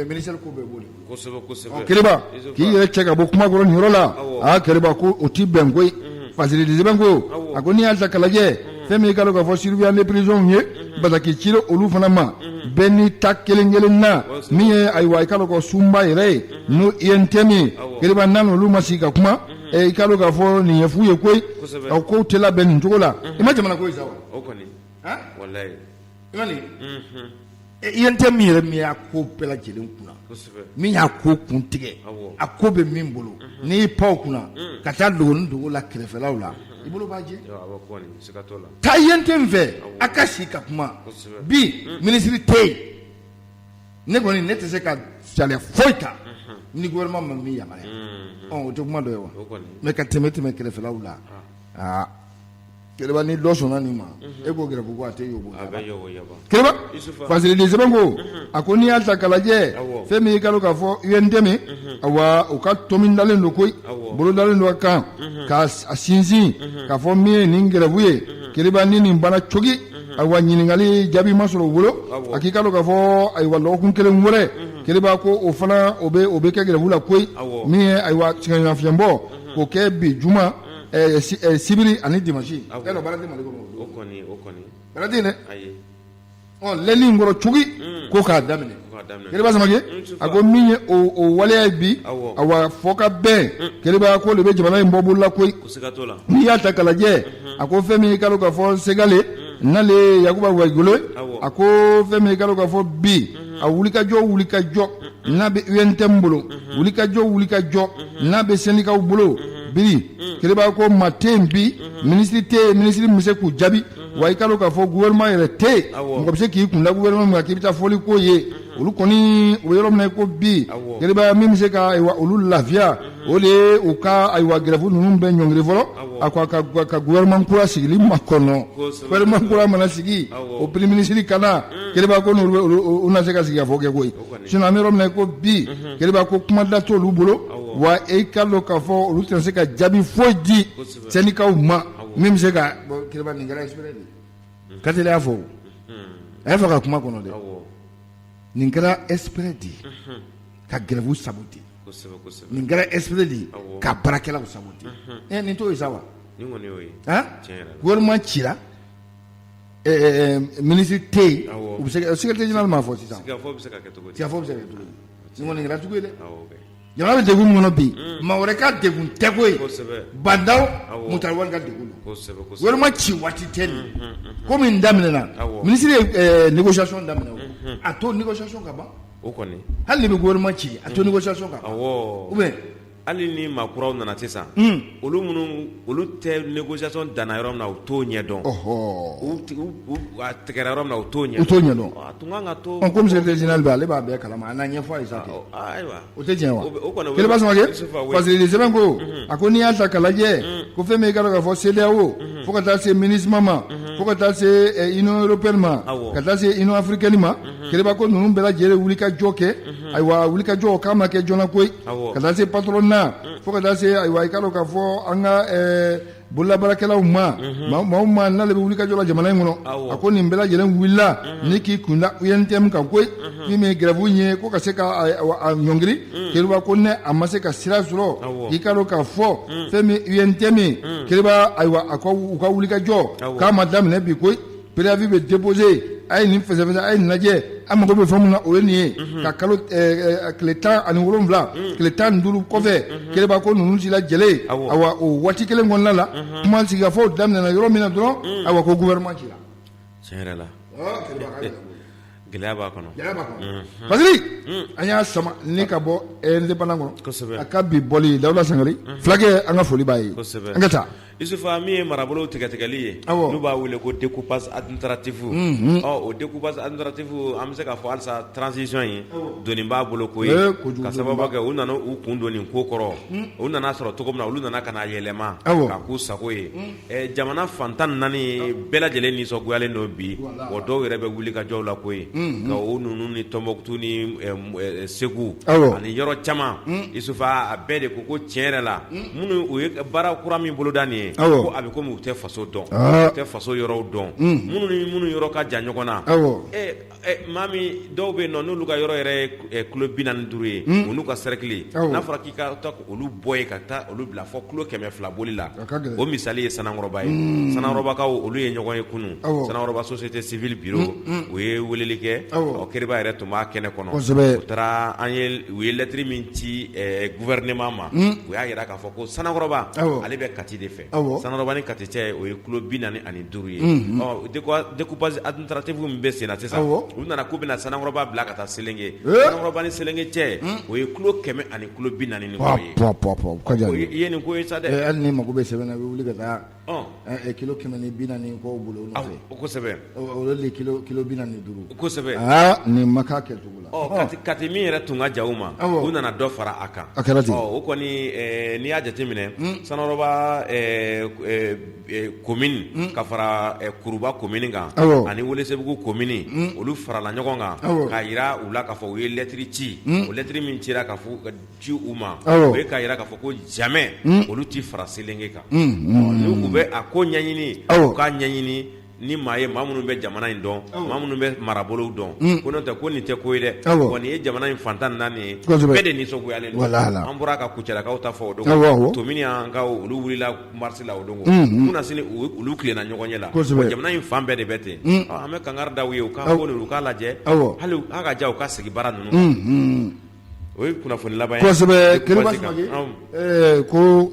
ministère ko bɛɛ b'o de bolo Kiriba k'i yɛrɛ cɛ ka bɔ kuma kɔrɔ nin yɔrɔ la aa Kiriba ko o ti bɛn koyi Fasiridi sɛbɛn ko a ko n'i y'a ta k'a lajɛ fɛn min i k'a dɔn k'a fɔ surveillant de prison ye bataki cira olu fana ma bɛɛ n'i ta kelen kelen na min ye ayiwa i k'a dɔn ko sunba yɛrɛ ye n'o UNTM ye Kiriba n'a n'olu ma sigi ka kuma i k'a dɔn k'a fɔ nin ye fu ye koyi aw kow tɛ labɛn nin cogo la i ma jamana ko ye sa wa o kɔni walayi i ma nin UNTM min yɛrɛ min y'a ko bɛɛ lajɛlen kunna min y'a ko kun tigɛ a ko bɛ min bolo n'i y'i pan o kunna ka taa dogo ni dogo la kɛrɛfɛlaw la i bolo b'a jɛ taa UNTM fɛ a ka sigi ka kuma bi minisiri tɛ yen ne kɔni ne tɛ se ka sariya foyi ta ni gouvernement ma min yamaruya o tɛ kuma dɔ ye wa mais ka tɛmɛ tɛmɛ kɛrɛfɛlaw la aa Keba ni dɔ sɔnna nin ma e ko grève ko a tɛ Keba Fasiriden sɛbɛn ko a ko n'i y'a ta k'a lajɛ fɛn min i k'a dɔn k'a fɔ UNTM awa u ka tomi dalen don koyi bolo dalen don a kan k'a sinsin k'a fɔ min ye nin grève ye Keba ni nin banna cogi ayiwa ɲininkali jaabi ma sɔrɔ u bolo a k'i k'a dɔn k'a fɔ ayiwa lɔgɔkun kelen wɛrɛ Keba ko o fana o bɛ kɛ grève la koyi min ye ayiwa sɛgɛnnafiɲɛbɔ k'o kɛ bi juma sibiri ani dimanche yala baara tɛ Mali kɔnɔ o kɔni o kɔni baara tɛ yen dɛ ɔ lundi in kɔrɔ cogi ko k'a daminɛ Keba Samakɛ a ko min ye o waleya ye bi awa fɔ ka bɛn Keba ko de bɛ jamana in bɔ bolo la koyi n'i y'a ta k'a lajɛ a ko fɛn min i k'a dɔn k'a fɔ Segale n'ale Yakuba Wayigolo a ko fɛn min i k'a dɔn k'a fɔ bi a wulikajɔ wulikajɔ n'a bɛ UNTM bolo wulikajɔ wulikajɔ n'a bɛ sɛndikaw bolo bi Keba ko maa tɛ yen bi minisiri tɛ yen minisiri min bɛ se k'u jaabi wa i k'a dɔn k'a fɔ gouvernement yɛrɛ tɛ yen mɔgɔ bɛ se k'i kun da gouvernement min kan k'i bɛ taa fɔli k'o ye olu kɔni u bɛ yɔrɔ min na ko bi Keba min bɛ se ka ayiwa olu lafiya o de ye u ka ayiwa grève ninnu bɛɛ ɲɔngiri fɔlɔ a ko ka gouvernement kura sigili makɔnɔ gouvernement kura mana sigi o premier ministre ka na Keba ko n'u na se ka sigikafɔ kɛ koyi sinon an bɛ yɔrɔ min na ko bi Keba ko kuma da t'olu bolo wa e k'a dɔn k'a fɔ olu tɛna se ka jaabi foyi di sɛndikaw ma min bɛ se ka Keba nin kɛra exprès de ye Katele y'a fɔ a y'a fɔ ka kuma kɔnɔ dɛ nin kɛra exprès de ye ka grève saboter nin kɛra exprès de ye ka baarakɛlaw saboter nin t'o ye sa wa gouvernement cira minisiri tɛ yen u bɛ se secrétaire général m'a fɔ sisan sigikafɔ bɛ se ka kɛ cogo di sigikafɔ bɛ se ka kɛ cogo di nin kɔni kɛra jugu ye dɛ jamana bɛ degun min kɔnɔ bi maa wɛrɛ ka degun tɛ koyi Bah N'Daw Moctar Ouane ka degun don gouvernement ci waati tɛ nin ko min daminɛna minisiri ye négociation daminɛ o a to négociation ka ban o kɔni hali n'i bɛ gouvernement ci a to négociation ka ban ou bien hali ni maa kuraw nana sisan olu minnu olu tɛ négociation danna yɔrɔ min na u t'o ɲɛdɔn a tigɛra yɔrɔ min na u t'o ɲɛdɔn u t'o ɲɛdɔn a tun kan ka to komi secrétaire général bɛ ale b'a bɛɛ kalama a n'a ɲɛfɔ a ye sa kɛ ayiwa o tɛ tiɲɛ wa Keba Samakɛ parce que sɛbɛn ko a ko n'i y'a ta k'a lajɛ ko fɛn min i k'a dɔn k'a fɔ CEDEAO fo ka taa se MINUSMA ma fo ka taa se Union européenne ma ka taa se Union africaine ma Keba ko ninnu bɛɛ lajɛlen wuli ka jɔ kɛ ayiwa wuli ka jɔ k'a ma kɛ joona koyi ka taa se patronat fo ka taa se ayiwa i k'a dɔn k'a fɔ an ka bololabaarakɛlaw ma maa o maa n'ale bɛ wuli ka jɔ la jamana in kɔnɔ a ko nin bɛɛ lajɛlen wulila ni k'i kunda UNTM kan koyi min ye grève ye ko ka se ka a ɲɔngiri Keba ko ne a ma se ka sira sɔrɔ i k'a dɔn k'a fɔ fɛn min UNTM Keba ayiwa a u ka wuli ka jɔ k'a ma daminɛ bi koyi préavis bɛ déposé a ye nin fɛsɛfɛsɛ a ye nin lajɛ an mago bɛ fɛn min na o ye nin ye ka kalo tile 17 tile 15 kɔfɛ Keba ko ninnu si lajɛlen awa o waati kelen kɔnɔna la kuma sigikafɔw daminɛna yɔrɔ min na dɔrɔn awa ko gouvernement cira tiɲɛ yɛrɛ la gɛlɛya b'a kɔnɔ Fasiri an y'a sama ni ka bɔ Indépendant kɔnɔ a ka bi bɔli Dawuda Sangare fulakɛ an ka foli b'a ye an ka taa Isufa min ye marabolo tigɛtigɛli ye n'u b'a wele ko découpage administratif ɔ o découpage administratif an bɛ se k'a fɔ halisa transition in doni b'a bolo koyi ka sababu kɛ u nana u kun don nin ko kɔrɔ u nana sɔrɔ cogo min na olu nana ka n'a yɛlɛma k'a k'u sago ye jamana fan 14 bɛɛ lajɛlen nisɔngoyalen don bi wa dɔw yɛrɛ bɛ wuli ka jɔw la koyi nka o ninnu ni Tɔnbukutu ni Segu ani yɔrɔ caman Isufa a bɛɛ de ko ko tiɲɛ yɛrɛ la minnu u ye baara kura min boloda nin ye ko a bɛ komi u tɛ faso dɔn u tɛ faso yɔrɔw dɔn minnu ni minnu yɔrɔ ka jan ɲɔgɔn na maa min dɔw bɛ yen nɔ n'olu ka yɔrɔ yɛrɛ ye kilo 45 ye u n'u ka cercle n'a fɔra k'i ka taa olu bɔ yen ka taa olu bila fɔ kilo 200 boli la o misali ye Sanankɔrɔba ye Sanankɔrɔbakaw olu ye ɲɔgɔn ye kunun Sanankɔrɔba société civile bureau u ye weleli kɛ ɔ Keriba yɛrɛ tun b'a kɛnɛ kɔnɔ u taara an ye u ye lɛtiri min ci gouvernement ma u y'a jira k'a fɔ ko Sanankɔrɔba ale bɛ Kati de fɛ Sanankɔrɔba ni Kati cɛ o ye kilo 45 ye ɔ découpage administratif min bɛ sen na sisan u nana k'u bɛna Sanankɔrɔba bila ka taa Selenge Sanankɔrɔba ni Selenge cɛ o ye kilo 100 ani kilo 40 ni kɔ ye i ye nin ko ye sa dɛ hali n'i mago bɛ sɛbɛn na i bɛ wuli ka taa. Kilo 140 kɔ bolo nɔfɛ, kosɛbɛ, o de kilo 45, kosɛbɛ, aa nin ma k'a kɛcogo la. Ɔ Kati min yɛrɛ tun ka ja u ma, u nana dɔ fara a kan, a kɛra ten. O kɔni n'i y'a jateminɛ Sanarɔba commune ka fara Kuruba commune kan ani Welesebugu commune, olu farala ɲɔgɔn kan k'a jira u la k'a fɔ u ye lɛtiri ci, o lɛtiri min cira ka fɔ ci u ma, o ye k'a jira k'a fɔ ko jamais olu tɛ fara Selenge kan. N'u bɛ a ko ɲɛɲini, u k'a ɲɛɲini ni maa ye, maa minnu bɛ jamana in dɔn, maa minnu bɛ marabolow dɔn, ko n'o tɛ ko nin tɛ ko ye dɛ. Wa nin ye jamana in fan 14 ye, bɛɛ de nisɔngoyalen don. An bɔra ka Kucalakaw ta fɔ o don, Tominiyankaw olu wulila marche la o don, kunasini olu tilenna ɲɔgɔn ɲɛ la. Jamana in fan bɛɛ de bɛ ten. An bɛ kangari da u ye, u ka ko u k'a lajɛ, hali a ka ja u ka segin baara ninnu. O ye kunnafoni laban ye. Kosɛbɛ, Keriba Samake, ko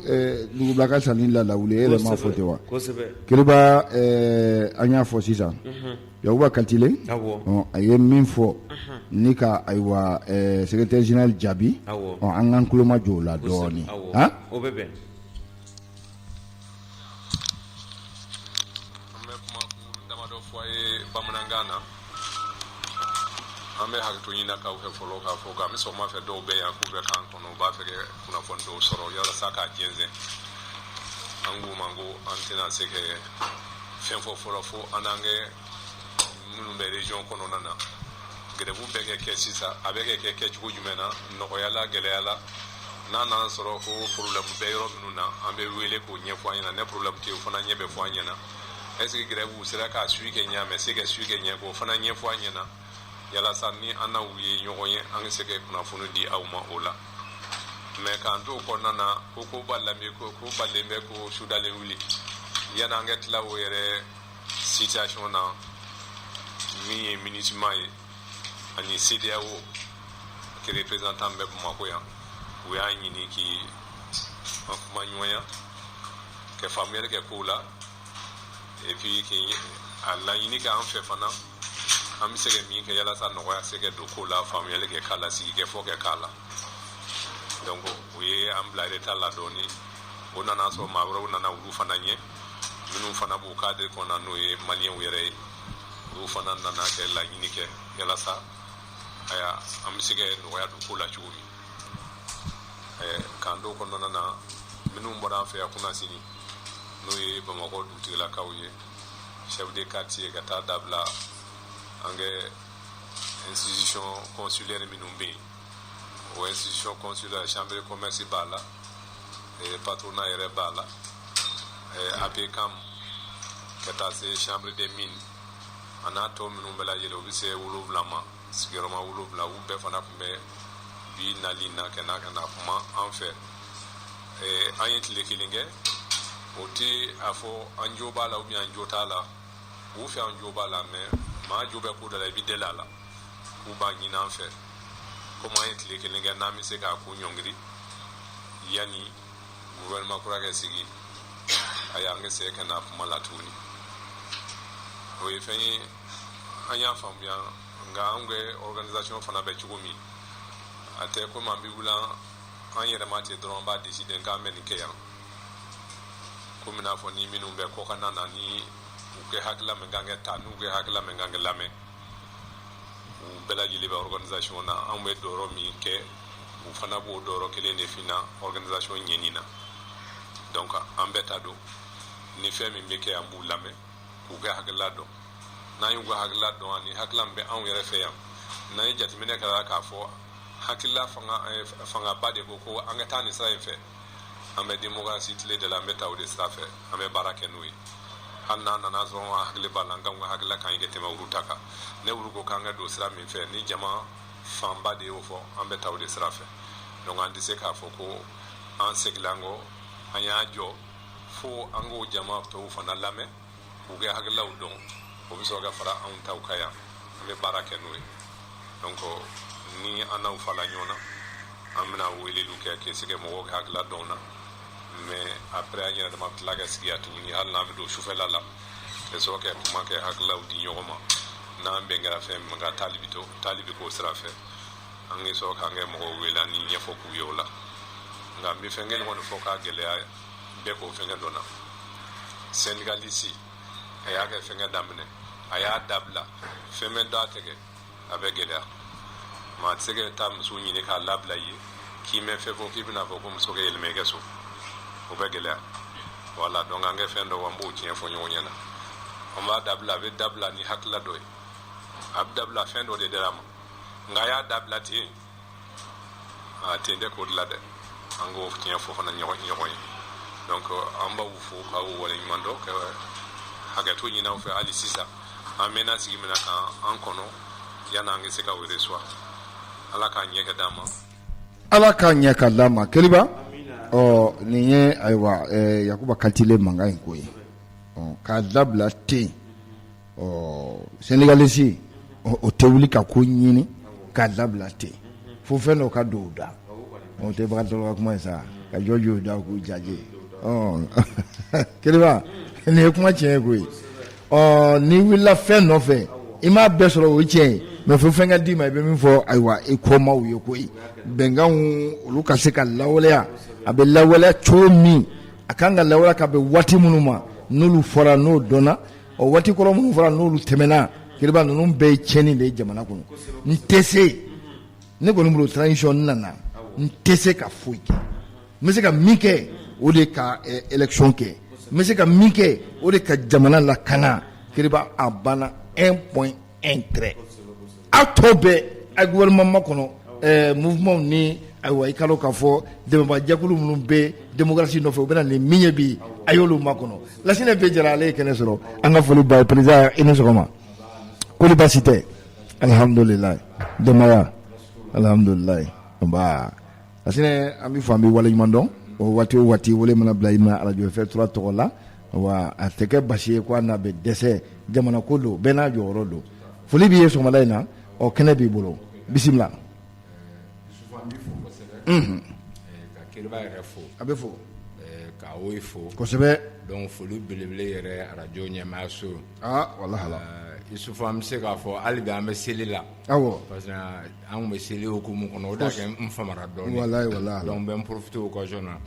dugubila ka fisa ni lalawuli ye, e yɛrɛ m'a fɔ ten wa? Kosɛbɛ. Keriba, an y'a fɔ sisan, Yakuba Kantile, awɔ, a ye min fɔ ni ka ayiwa secrétaire général jaabi, awɔ, an k'an tulo majɔ o la dɔɔnin. Awɔ, o bɛ bɛn. An bɛ kuma kunkurun damadɔ fɔ a ye bamanankan na. An bɛ hakɛto ɲini k'aw fɛ fɔlɔ k'a fɔ k'an bɛ sɔgɔma fɛ dɔw bɛ yan k'u bɛ k'an kɔnɔ, u b'a fɛ ka kunnafoni dɔw sɔrɔ walasa k'a jɛnsɛn. An k'u ma ko an tɛna se ka fɛn fɔ fɔlɔ fo an n'an kɛ minnu bɛ région kɔnɔna na. Grève bɛ kɛ kɛ sisan, a bɛ kɛ kɛ kɛcogo jumɛn na, nɔgɔya la, gɛlɛya la? N'a nana sɔrɔ ko problème bɛ yɔrɔ minnu na, an bɛ wele k'o ɲɛfɔ an ɲɛna. Ne problème tɛ yen, o fana ɲɛ bɛ fɔ an ɲɛna. Est ce que grève sera k'a suivi kɛ ɲɛ, a ma se ka suivi kɛ ɲɛ, k'o fana ɲɛfɔ an ɲɛna, yalasa ni an n'aw ye ɲɔgɔn ye, an bɛ se ka kunnafoni di aw ma o la. Mais k'an to o kɔnɔna na, ko ko balen ko ko balen bɛ ko sudalen wuli, yanni an ka tila o yɛrɛ situation na, min ye MINUSMA ye ani CEDEAO ka représentant bɛ Bamakɔ yan, u y'a ɲini k'i an kuma ɲɔgɔnya ka faamuyali kɛ kow la, et puis k'i a laɲini kɛ an fɛ fana, an bɛ se ka min kɛ yalasa nɔgɔya se ka don ko la, faamuyali kɛ k'a la, sigi kɛ fɔ kɛ k'a la. Donc u ye an bila retard la dɔɔni. O nana sɔrɔ maa wɛrɛw nana olu fana ɲɛ, minnu fana b'u cadre kɔnɔ, n'o ye maliyɛnw yɛrɛ ye. Olu fana nana kɛ laɲini kɛ yalasa aya an bɛ se ka nɔgɔya don ko la cogo min. K'an to kɔnɔna na, minnu bɔra an fɛ yan kunasini, n'o ye Bamakɔ dugutigilakaw ye, chef de quartier, ka taa dabila an kɛ institution consulaire minnu bɛ yen, o institution consulaire, chambre de commerce b'a la, patronat yɛrɛ b'a la, APCAM, ka taa se chambre des mines, a n'a tɔ minnu bɛɛ lajɛlen, u bɛ se 7 ma, sigiyɔrɔma 7. U bɛɛ fana tun bɛ bi nali na ka na ka na kuma an fɛ. An ye tile kelen kɛ. O tɛ a fɔ an jo b'a la ou bien an jo t'a la. U fɛ an jo b'a la, mais maa jo bɛ ko dɔ la, i bɛ deli a la. K'u b'a ɲini an fɛ, komi an ye tile kelen kɛ, n'an bɛ se k'a ko ɲɔngiri yanni gouvernement kura kɛ sigi, a y'an kɛ se ka na kuma la tuguni. O ye fɛn ye, an y'a faamuya. Nka an kɛ organisation fana bɛ cogo min, a tɛ komi an bɛ wuli an yɛrɛ ma ten dɔrɔn, an b'a décider k'an bɛ nin kɛ yan. Komi n'a fɔ ni minnu bɛ kɔkanna na, ni u kɛ hakilila min kan kɛ ta, n'u kɛ hakilila min kan kɛ lamɛn, u bɛɛ lajɛlen bɛ organisation na. Anw bɛ dɔyɔrɔ min kɛ, u fana b'o dɔyɔrɔ kelen de finna organisation ɲɛni na. Donc an bɛɛ ta don, ni fɛn min bɛ kɛ, an b'u lamɛn k'u kɛ hakilila dɔn. N'an y'u ka hakilila dɔn, ani hakilila min bɛ anw yɛrɛ fɛ yan, n'an ye jateminɛ kɛra k'a fɔ hakilila fangaba de ko ko an ka taa nin sira in fɛ, an bɛ démocratie tile de la, an bɛ taa o de sira fɛ, an bɛ baara kɛ n'o ye. Hali n'a nana sɔrɔ an hakili b'a la an k'an ka hakilila ka ɲi ka tɛmɛ olu ta kan, ne olu ko k'an ka don sira min fɛ, ni jama fanba de y'o fɔ, an bɛ taa o de sira fɛ. Donc an tɛ se k'a fɔ ko an seginna an kɔ, an y'a jɔ, fo an k'o jama tɔw fana lamɛn k'u kɛ hakililaw dɔn, o bɛ sɔrɔ ka fara anw taw kan yan, an bɛ baara kɛ n'o ye. Donc ni an n'aw fala ɲɔgɔn na, an bɛna weleliw kɛ k'i se ka mɔgɔw ka hakilila dɔn na. Mais après, an yɛrɛ dama bɛ tila ka sigi yan tuguni, hali n'an bɛ don sufɛla la, ka sɔrɔ ka kuma kɛ, hakililaw di ɲɔgɔn ma. N'an bɛn kɛra fɛn min kan, taali bɛ to, taali bɛ k'o sira fɛ. An bɛ sɔrɔ k'an kɛ mɔgɔw wele ani ɲɛfɔ k'u ye o la. Nka n bɛ fɛn kelen kɔni fɔ k'a gɛlɛya bɛɛ k'o fɛnkɛ dɔn na. syndicaliste a y'a kɛ fɛnkɛ daminɛ a y'a dabila fɛn bɛ da tigɛ a bɛ gɛlɛya maa tɛ se ka taa muso ɲini k'a labila i ye k'i mɛ fɛn fɔ k'i bɛna fɔ ko muso ka yɛlɛma i ka so o bɛ gɛlɛya voilà donc an kɛ fɛn dɔ an b'o tiɲɛ fɔ ɲɔgɔn ɲɛna an b'a dabila a bɛ dabila ni hakilila dɔ ye a bɛ dabila fɛn dɔ de dira a ma nka a y'a dabila ten a ten tɛ ko dilan dɛ an k'o tiɲɛ fɔ fana ɲɔgɔn ɲɔgɔn ye donc an b'aw fo k'aw waleɲuman dɔn ka hakɛto ɲini aw fɛ hali sisan an mɛnna sigi min na k'an kɔnɔ yanni an ka se k'aw recevoir ala k'a ɲɛ ka d'an ma ala k'a ɲɛ ka d'an ma keliba ɔ nin ye ayiwa yakuba katile mankan in ko ye k'a dabila ten ɔ syndicaliste o tɛ wuli ka ko ɲini k'a dabila ten fo fɛn dɔ ka don u da o tɛ bakari ka kuma ye sa ka jɔ jɔ da k'u jaje keliba nin ye kuma tiɲɛ ye koyi ɔ n'i wulila fɛn nɔfɛ i m'a bɛɛ sɔrɔ o ye tiɲɛ ye mais fo fɛn ka d'i ma i bɛ min fɔ ayiwa i kɔmaw ye koyi bɛnkanw olu ka se ka lawaleya a bɛ lawaleya cogo min a kan ka lawaleya ka bɛn waati minnu ma n'olu fɔra n'o dɔnna ɔ waati kɔrɔ minnu fɔra n'olu tɛmɛna keliba ninnu bɛɛ ye tiɲɛni de ye jamana kɔnɔ n tɛ se ne kɔni bolo transition nana n tɛ se ka foyi kɛ n bɛ se ka min kɛ o de ka élection kɛ n bɛ se ka min kɛ o de ka jamana lakana keliba a banna un point un trait a tɔ bɛɛ a gouvernement makɔnɔ mouvement ni ayiwa i ka dɔn k'a fɔ dɛmɛbaajɛkulu minnu bɛ démocratie nɔfɛ u bɛna ni min ye bi a y'olu makɔnɔ Lasinɛ B Jara ale ye kɛnɛ sɔrɔ an ka foli b'a ye président i ni sɔgɔma kɔri baasi tɛ alihamudulilayi denbaya alihamudulilayi nba Lasinɛ an b'i fo an b'i waleɲuman dɔn o waati o waati wele mana bila i ma arajo F3 tɔgɔ la wa a tɛ kɛ basi ye ko a n'a bɛ dɛsɛ jamana ko don bɛɛ n'a jɔyɔrɔ don foli b'i ye sɔgɔmada in na ɔ kɛnɛ b'i bolo bisimila ka Keliba yɛrɛ fo a bɛ fo ka o fo kosɛbɛ donc foli belebele yɛrɛ arajo ɲɛmaayaso wala Isufu an bɛ se k'a fɔ hali bi an bɛ seli la awɔ parce que an tun bɛ seli hukumu kɔnɔ o de y'a kɛ n famara dɔɔnin walayi donc n bɛ n profiter occasion na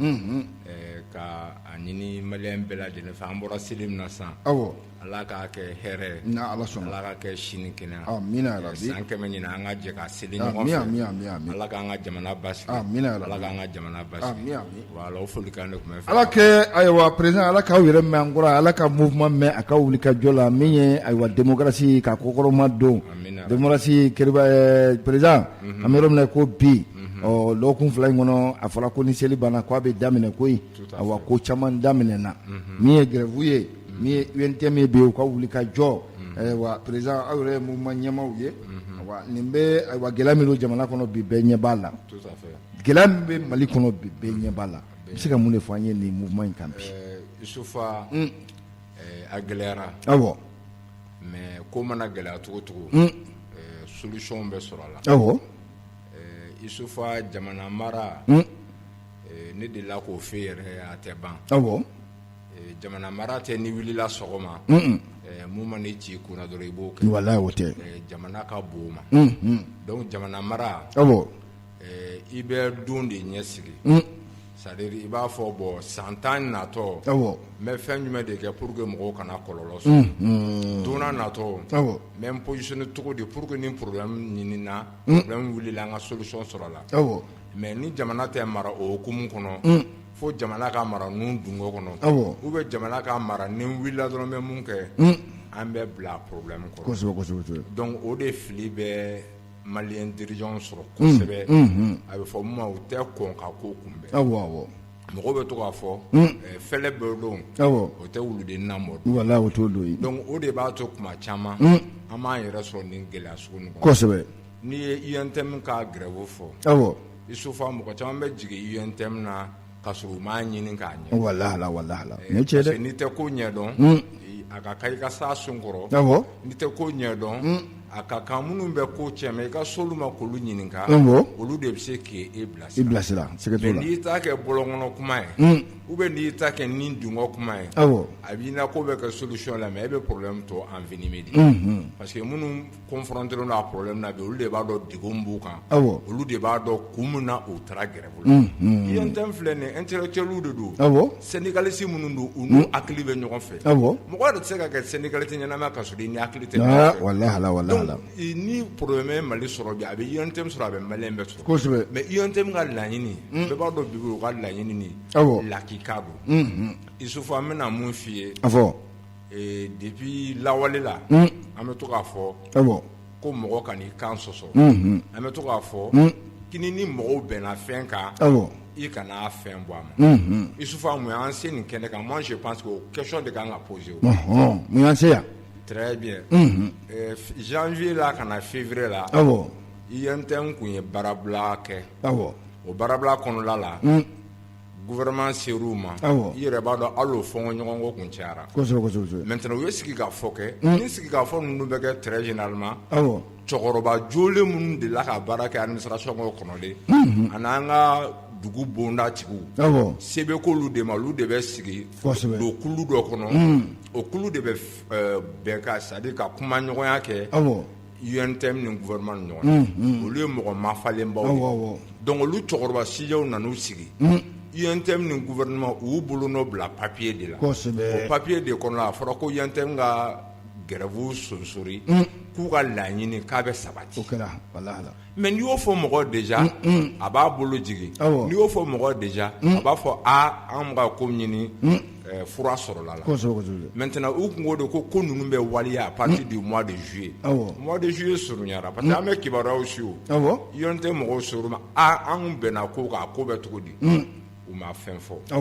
ka a ɲini maliyɛn bɛɛ lajɛlen fɛ an bɔra seli min na sisan awɔ Ala k'a kɛ hɛrɛ ye ni Ala sɔnna Ala k'a kɛ si ni kɛnɛya amina yarabi san 100 ɲinan an ka jɛ ka seli ɲɔgɔn fɛ ami ami ami Ala k'an ka jamana basigi amina yarabi Ala k'an ka jamana basigi ami ami voilà o folikan de tun bɛ n fɛ Ala kɛ ayiwa président Ala k'aw yɛrɛ mɛn an kɔrɔ Ala ka mouvement mɛn a ka wuli ka jɔ la min ye ayiwa démocratie ka kɔkɔrɔma don démocratie keriba président an bɛ yɔrɔ min na ko bi ɔ dɔgɔkun 2 in kɔnɔ a fɔra ko ni seli banna k'a bɛ daminɛ koyi ayiwa ko caman daminɛna min ye grève ye min ye UNTM ye bi u ka wuli ka jɔ ayiwa président aw yɛrɛ ye mouvement ɲɛmaaw ye ayiwa nin bɛ ayiwa gɛlɛya min don jamana kɔnɔ bi bɛɛ ɲɛ b'a la gɛlɛya min bɛ Mali kɔnɔ bi bɛɛ ɲɛ b'a la i bɛ se ka mun de fɔ an ye nin mouvement in kan bi Isufa a gɛlɛyara awɔ mais ko mana gɛlɛya cogo cogo solution bɛ sɔrɔ a la awɔ Isufa jamana mara ne delila k'o fɔ yɛrɛ a tɛ ban awɔ Jamana mara tɛ n'i wulila sɔgɔma mun mana i ci i kunna dɔrɔn i b'o kɛ walayi o tɛ jamana ka bon o ma donc jamana mara i bɛ don de ɲɛ sigi c'est-à-dire i b'a fɔ bon san 10 natɔ n bɛ fɛn jumɛn de kɛ pour que mɔgɔw kana kɔlɔlɔ sɔrɔ don natɔ n bɛ n positionner cogo di pour que ni problème ɲinina problème wulila an ka solution sɔrɔ a la mais ni jamana tɛ mara o hukumu kɔnɔ fo jamana ka mara nun dungo kɔnɔ ou bien jamana ka mara ni n wulila dɔrɔn n bɛ mun kɛ an bɛ bila problème kɔrɔ kosɛbɛ kosɛbɛ donc o de fili bɛ malien dirigeant sɔrɔ kosɛbɛ a bɛ fɔ min ma u tɛ kɔn ka ko kunbɛn awɔ mɔgɔw bɛ to k'a fɔ fɛlɛ bɛ don o tɛ wuluden na mɔ wala o t'o don ye donc o de b'a to tuma caman an b'an yɛrɛ sɔrɔ nin gɛlɛya sugu nin kɔnɔ kosɛbɛ N'i ye UNTM ka grève fɔ, awɔ, Isufa mɔgɔ caman bɛ jigin UNTM na ka sɔrɔ u m'a ɲini k'a ɲɛ, walahi walahi nin ye tiɲɛ ye dɛ, parce que n'i tɛ ko ɲɛdɔn, a ka kan i ka s'a sun kɔrɔ, awɔ, n'i tɛ ko ɲɛdɔn, A ka kan minnu bɛ ko cɛma i ka s'olu ma k'olu ɲininka olu de bɛ se k'e i bilasira mais n'i ta kɛ bɔlɔnkɔnɔ kuma ye ou bien n'i ta kɛ ni dungɔ kuma ye a b'i na ko bɛ kɛ solution la mais e bɛ problème tɔ envenimer de parce que minnu confronté don a problème na bi olu de b'a dɔn degun b'u kan olu de b'a dɔn kun min na u taara grève la UNTM filɛ nin intellectuels de don syndicaliste minnu don u n'u hakili bɛ ɲɔgɔn fɛ mɔgɔ yɛrɛ tɛ se ka kɛ syndicaliste ɲɛnama ka sɔrɔ i ni hakili tɛ walahi ni problème ye Mali sɔrɔ bi a bɛ UNTM sɔrɔ a bɛ malien bɛɛ sɔrɔ kosɛbɛ mais UNTM ka laɲini bɛɛ b'a dɔn bi u ka laɲini ni lakika don Isufu an bɛna mun f'i ye a fɔ depuis lawale la an bɛ to k'a fɔ ko mɔgɔ kan'i kan sɔsɔ an bɛ to k'a fɔ k'i ni mɔgɔw bɛnna fɛn kan i kana fɛn bɔ a ma Isufu mun y'an se nin kɛnɛ kan moi je pense que o question de kan ka poser mun y'an se yan très bien janvier la ka na février la UNTM tun ye baarabila kɛ o baarabila kɔnɔla la gouvernement ser'u ma i yɛrɛ b'a dɔn hali o fɔɲɔgɔnkɔ kun cayara maintenant u ye sigikafɔ kɛ ni sigikafɔ ninnu bɛ kɛ très généralement cɛkɔrɔba jolen minnu delila ka baara kɛ administration kɔnɔ kɔrɔlen ani an ka dugu bondatigiw se bɛ k'olu de ma olu de bɛ sigi don kulu dɔ kɔnɔ o kulu de bɛ bɛn ka c'est à dire ka kumaɲɔgɔnya kɛ UNTM ni gouvernement ni ɲɔgɔn cɛ olu ye mɔgɔ mafalenbaw ye donc olu cɛkɔrɔba sijɛw nan'u sigi UNTM ni gouvernement u y'u bolonɔ bila papier de la o papier de kɔnɔ a fɔra ko UNTM ka grève sonsori k'u ka laɲini k'a bɛ sabati mais n'i y'o fɔ mɔgɔ déjà a b'a bolo jigin n'i y'o fɔ mɔgɔ déjà a b'a fɔ aa an ka ko ɲini fura sɔrɔla la maintenant u tun ko de ko ko ninnu bɛ waleya à partir du mois de juillet mois de juillet surunyara parce que an bɛ kibaruyaw suivre UNTM mɔgɔw ser'u ma aa an bɛnna ko kan a ko bɛ cogo di u ma fɛn fɔ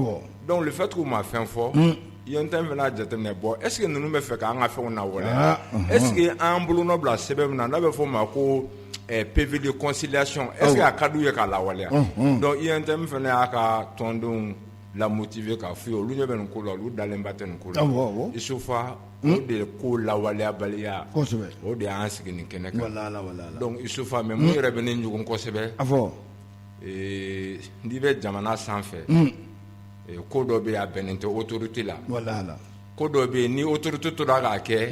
donc le fait que u ma fɛn fɔ UNTM fana y'a jateminɛ bon est ce que ninnu bɛ fɛ k'an ka fɛnw lawaleya est ce que an bolonɔ bila sɛbɛn min na n'a bɛ fɔ o ma ko PV de conciliation est ce que a ka d'u ye k'a lawaleya donc UNTM fana y'a ka tɔndenw la motiver k'a f'u ye olu ɲɛ bɛ nin ko la olu dalenba tɛ nin ko la Isufa o de ko lawaleyabaliya o de y'an sigi nin kɛnɛ kan donc Isufa mais mun yɛrɛ bɛ ne ɲugun kosɛbɛ a fɔ n'i bɛ jamana sanfɛ ko dɔ bɛ yen a bɛnnen tɛ autorité la ko dɔ bɛ yen ni autorité tora k'a kɛ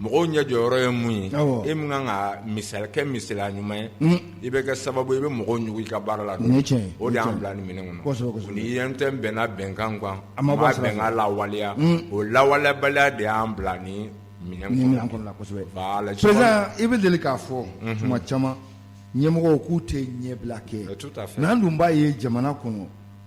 mɔgɔw ɲɛ jɔyɔrɔ ye mun ye e min kan ka misali kɛ misaliya ɲuman ye i bɛ kɛ sababu i bɛ mɔgɔw ɲugu i ka baara la o de y'an bila nin minɛn kɔnɔ ni UNTM bɛnna bɛnkan kan a ma bɛnkan lawaleya o lawaleyabaliya de y'an bila nin minɛn kɔnɔ kosɛbɛ président i bɛ deli k'a fɔ tuma caman ɲɛmɔgɔw k'u tɛ ɲɛbila kɛ mais an dun b'a ye jamana kɔnɔ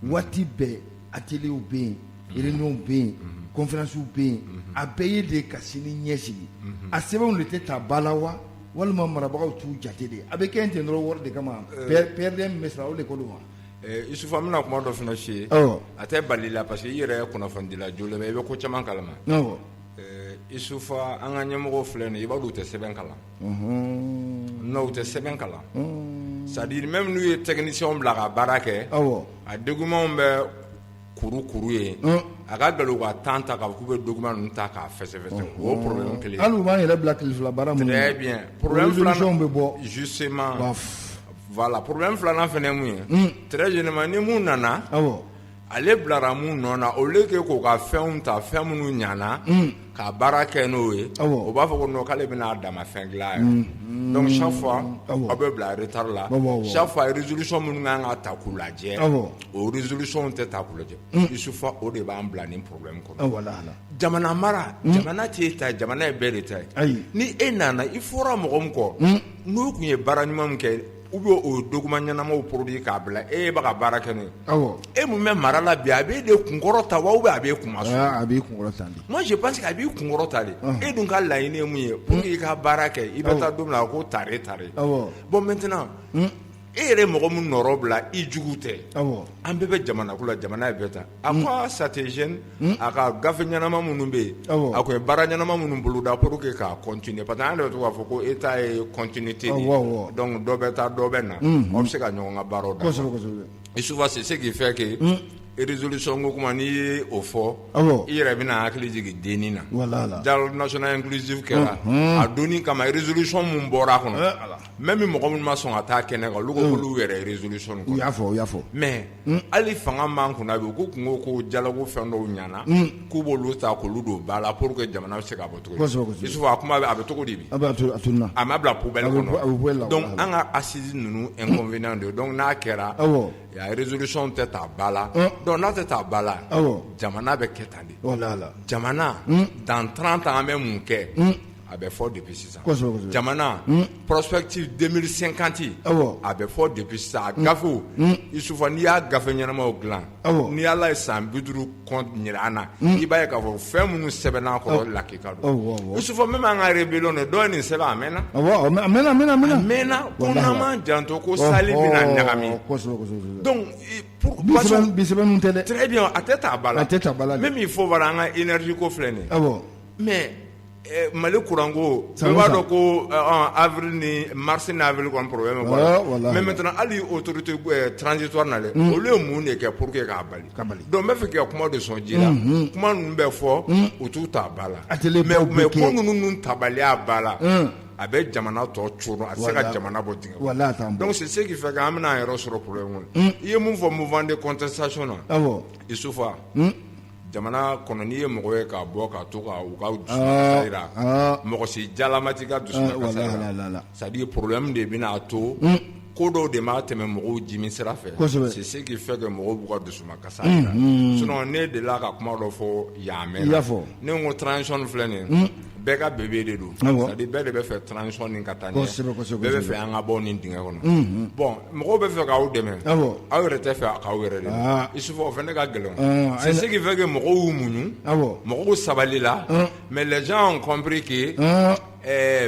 waati bɛɛ atelierw bɛ yen réunionw bɛ yen conférencew bɛ yen a bɛɛ ye de ka sini ɲɛsigi a sɛbɛnw de tɛ ta ba la wa walima marabagaw t'u jate de a bɛ kɛ ten dɔrɔn wari de kama PRD bɛ sara o de ko don wa Isufu an bɛna kuma dɔ fana f'i ye a tɛ bali la parce que i yɛrɛ ye kunnafonidila jolen i bɛ ko caman kalama Isufa an ka ɲɛmɔgɔ filɛ nin i b'a dɔn u tɛ sɛbɛn kalan non u tɛ sɛbɛn kalan c'est à dire même n'u ye technicienw bila ka baara kɛ a documentw bɛ kuru kuru ye a ka gɛlɛn u ka temps ta k'a fɔ k'u bɛ document ninnu ta k'a fɛsɛfɛsɛ o ye problème kelen ye hali u b'an yɛrɛ bila tile fila baara minnu na très bien problème filanan bɛ bɔ justement voilà problème filanan fana ye mun ye très généralement ni mun nana ale bilara mun nɔ na au lieu que k'o ka fɛnw ta fɛn minnu ɲana ka baara kɛ n'o ye o b'a fɔ ko non k'ale bɛna a dama fɛn dilan yɛrɛ donc chaque fois aw bɛ bila retard la chaque fois résolution minnu kan ka ta k'u lajɛ o résolution tɛ ta k'u lajɛ Isufa o de b'an bila nin problème kɔnɔ jamana mara jamana t'e ta ye jamana ye bɛɛ de ta ye ni e nana i fɔra mɔgɔ min kɔ n'u tun ye baara ɲuman min kɛ ou bien o document ɲɛnamaw produit k'a bila e bɛ ka baara kɛ n'o ye e mun bɛ mara la bi a b'e de kunkɔrɔta wa ou bien a b'e kunmasuli a b'i kunkɔrɔta de moi je pense que a b'i kunkɔrɔta de e dun ka laɲini ye mun ye pour que i ka baara kɛ i bɛ taa don min na ko tare tare bon maintenant e yɛrɛ mɔgɔ min nɔrɔ bila i jugu tɛ an bɛɛ bɛ jamana ko la jamana ye bɛɛ ta à quoi ça te gêne a ka gafe ɲɛnama minnu bɛ yen a tun ye baara ɲɛnama minnu boloda pour que k'a continuer parce que an yɛrɛ bɛ to k'a fɔ ko État ye continuité de ye donc dɔ bɛ taa dɔ bɛ na aw bɛ se ka ɲɔgɔn ka baaraw dafa et souvent c'est ce qui fait que Résolution ko kuma n'i ye o fɔ i yɛrɛ bɛna hakili jigin denni na dialogue national inclusif kɛra a donni kama résolution min bɔra a kɔnɔ même mɔgɔ minnu ma sɔn ka taa kɛnɛ kan olu ko k'olu yɛrɛ résolution u y'a fɔ u y'a fɔ mais hali fanga m'an kunna bi u ko kun ko dialogue fɛn dɔw ɲana k'u b'olu ta k'olu don ba la pour que jamana bɛ se ka bɔ cogo Isufu a kuma a bɛ cogo di bi a ma bila poubelle kɔnɔ donc an ka assise ninnu inconvénient de donc n'a kɛra résolution tɛ ta ba la donc n'a tɛ ta ba la jamana bɛ kɛ tan de jamana dans 30 ans an bɛ mun kɛ a bɛ fɔ depuis sisan jamana prospective 2050 a bɛ fɔ depuis sisan a gafew Isufu n'i y'a gafe ɲɛnamaw dilan n'i Ala ye san 50 kɔn yira an na i b'a ye k'a fɔ fɛn minnu sɛbɛnna a kɔrɔ lakika don Isufu même an ka rébellion dɔw ye nin sɛbɛn a mɛnna a mɛnna a mɛnna ko n'an m'an janto ko sali bɛna ɲagami donc bi sɛbɛnninw tɛ dɛ très bien a tɛ ta ba la a tɛ ta ba la même il faut voir an ka énergie ko filɛ nin ye mais Mali kuranko bɛɛ b'a dɔn ko avril ni mars ni avril kɔni problème bɛ bɔ mais maintenant hali autorité transitoire na dɛ olu ye mun de kɛ pour que k'a bali donc n bɛ fɛ k'i ka kuma de sɔn ji la kuma ninnu bɛ fɔ u t'u ta ba la mais ko ninnu tabaliya ba la a bɛ jamana tɔ coron a tɛ se ka jamana bɔ dingɛ kɔnɔ donc c'est ce qui fait que an bɛna an yɛrɛ sɔrɔ problème kɔnɔ i ye mun fɔ mouvement de contestation na Isufa jamana kɔnɔ n'i ye mɔgɔ ye ka bɔ ka to ka u ka dusumakasa jira mɔgɔ si jalama t'i ka dusumakasa jira c'est à dire problème de bɛna a to ko dɔw de b'a tɛmɛ mɔgɔw jimi sira fɛ c'est ce qui fait que mɔgɔw b'u ka dusumakasa jira sinon ne delila ka kuma dɔ fɔ yan a mɛnna ne ko transition filɛ nin ye bɛɛ ka bébé de don c'est à dire bɛɛ de bɛ fɛ transition nin ka taa ɲɛ bɛɛ bɛ fɛ an ka bɔ nin dingɛ kɔnɔ bon mɔgɔw bɛ fɛ k'aw dɛmɛ aw yɛrɛ tɛ fɛ k'aw yɛrɛ dɛmɛ Isufu o fana ka gɛlɛn c'est ce qui fait que mɔgɔw y'u muɲu mɔgɔw sabalila mais les gens ont compris que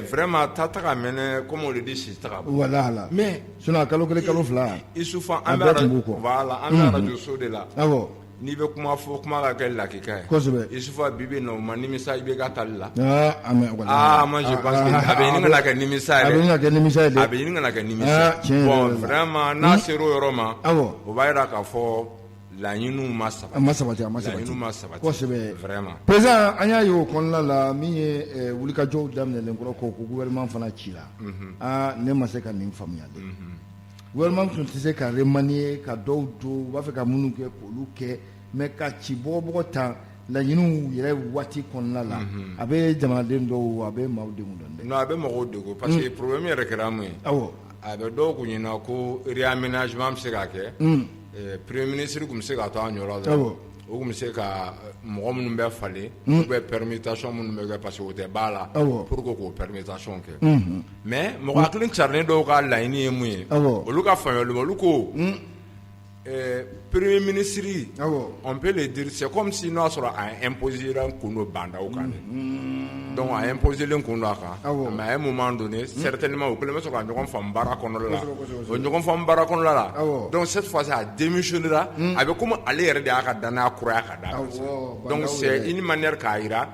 vraiment ta ta ka mɛnɛ comme on le dit si ta ka bɔ voilà mais sinon kalo 1 kalo 2 Isufu an bɛ voilà an bɛ radio so de la N'i bɛ kuma fɔ kuma ka kɛ lakika ye kosɛbɛ Isufu bi bi in na u ma nimisa IBK tali la moi je pense que a bɛ ɲini ka na kɛ nimisa ye a bɛ ɲini ka kɛ nimisa ye a bɛ ɲini ka na kɛ nimisa bon vraiment n'a sera o yɔrɔ ma o b'a jira k'a fɔ laɲiniw ma sabati a ma sabati a ma sabati laɲiniw ma sabati kosɛbɛ vraiment président an y'a ye o kɔnɔna la min ye wulikajɔw daminɛlen kɔrɔ ko gouvernement fana cila aa ne ma se ka nin faamuya dɛ gouvernement tun tɛ se ka remanier ka dɔw don u b'a fɛ ka minnu kɛ k'olu kɛ mais ka ci bɔgɔbɔgɔ tan laɲiniw yɛrɛ waati kɔnɔna la a bɛ jamanaden dɔw a bɛ maaw degun dɔɔnin dɛ. Non a bɛ mɔgɔw degun parce que problème yɛrɛ kɛra mun ye. Awɔ. A bɛ dɔw kun ɲɛna ko réaménagement bɛ se ka kɛ. Premier ministre tun bɛ se ka to a nɔ la dɔrɔn. Awɔ. O tun bɛ se ka mɔgɔ minnu bɛ falen ou bien permutation minnu bɛ kɛ parce que o tɛ ba la. Awɔ. Pour que k'o permutation kɛ. Mais mɔgɔ hakili carilen dɔw ka laɲini ye mun ye olu ka faamuyali olu ko premier ministre on peut le dire c'est comme si n'a sɔrɔ a imposé len kun don Bah N'Daw kan donc a imposé len kun don a kan mais à un moment donné certainement u kɛlen bɛ sɔrɔ ka ɲɔgɔn faamu baara kɔnɔna la o ɲɔgɔn faamu baara kɔnɔna la donc cette fois-ci a démissionné ra a bɛ comme ale yɛrɛ de y'a ka danaya kuraya ka d'a kan donc c'est une manière k'a jira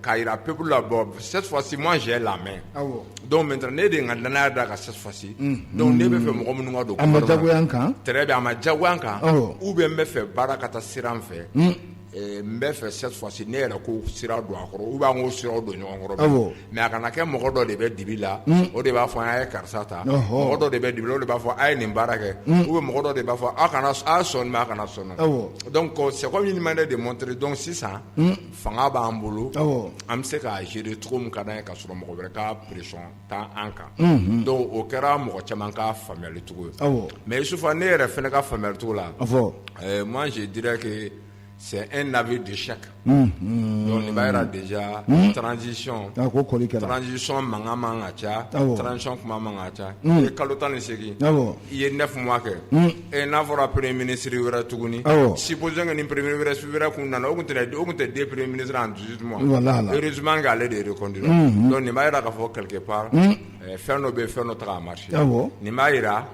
k'a jira peuple la bon cette fois-ci moi j'ai la main donc maintenant ne de ye n ka danaya d'a kan cette fois-ci donc ne bɛ fɛ mɔgɔ minnu ka don a ma jagoya n kan très bien a ma jagoya n kan ou bien n bɛ fɛ baara ka taa sira n fɛ n bɛ fɛ cette fois-ci ne yɛrɛ k'o sira don a kɔrɔ ou bien an k'o siraw don ɲɔgɔn kɔrɔ mais a kana kɛ mɔgɔ dɔ de bɛ dibi la o de b'a fɔ a ye karisa ta mɔgɔ dɔ de bɛ dibi la o de b'a fɔ a ye nin baara kɛ ou bien mɔgɔ dɔ de b'a fɔ aw kana a sɔn mais a kana sɔn donc c'est comme une manière de montrer donc sisan fanga b'an bolo an bɛ se k'a gérer cogo min ka d'an ye ka sɔrɔ mɔgɔ wɛrɛ ka pression t'an kan donc o kɛra mɔgɔ caman ka faamuyali cogo ye mais Isufa ne yɛrɛ fana ka faamuyali cogo la moi je dirais que c'est un aveu d'échec donc nin b'a jira déjà transition transition mankan man ka ca transition kuma man ka ca i ye kalo 18 i ye 9 mois kɛ e n'a fɔra premier ministre wɛrɛ tuguni supposons que ni premier ministre wɛrɛ kun nana o kun tɛ deux premier ministres en 18 mois heureusement que ale de reconduit donc nin b'a jira k'a fɔ quelque part fɛn dɔ bɛ yen fɛn dɔ tɛ ka marcher nin b'a jira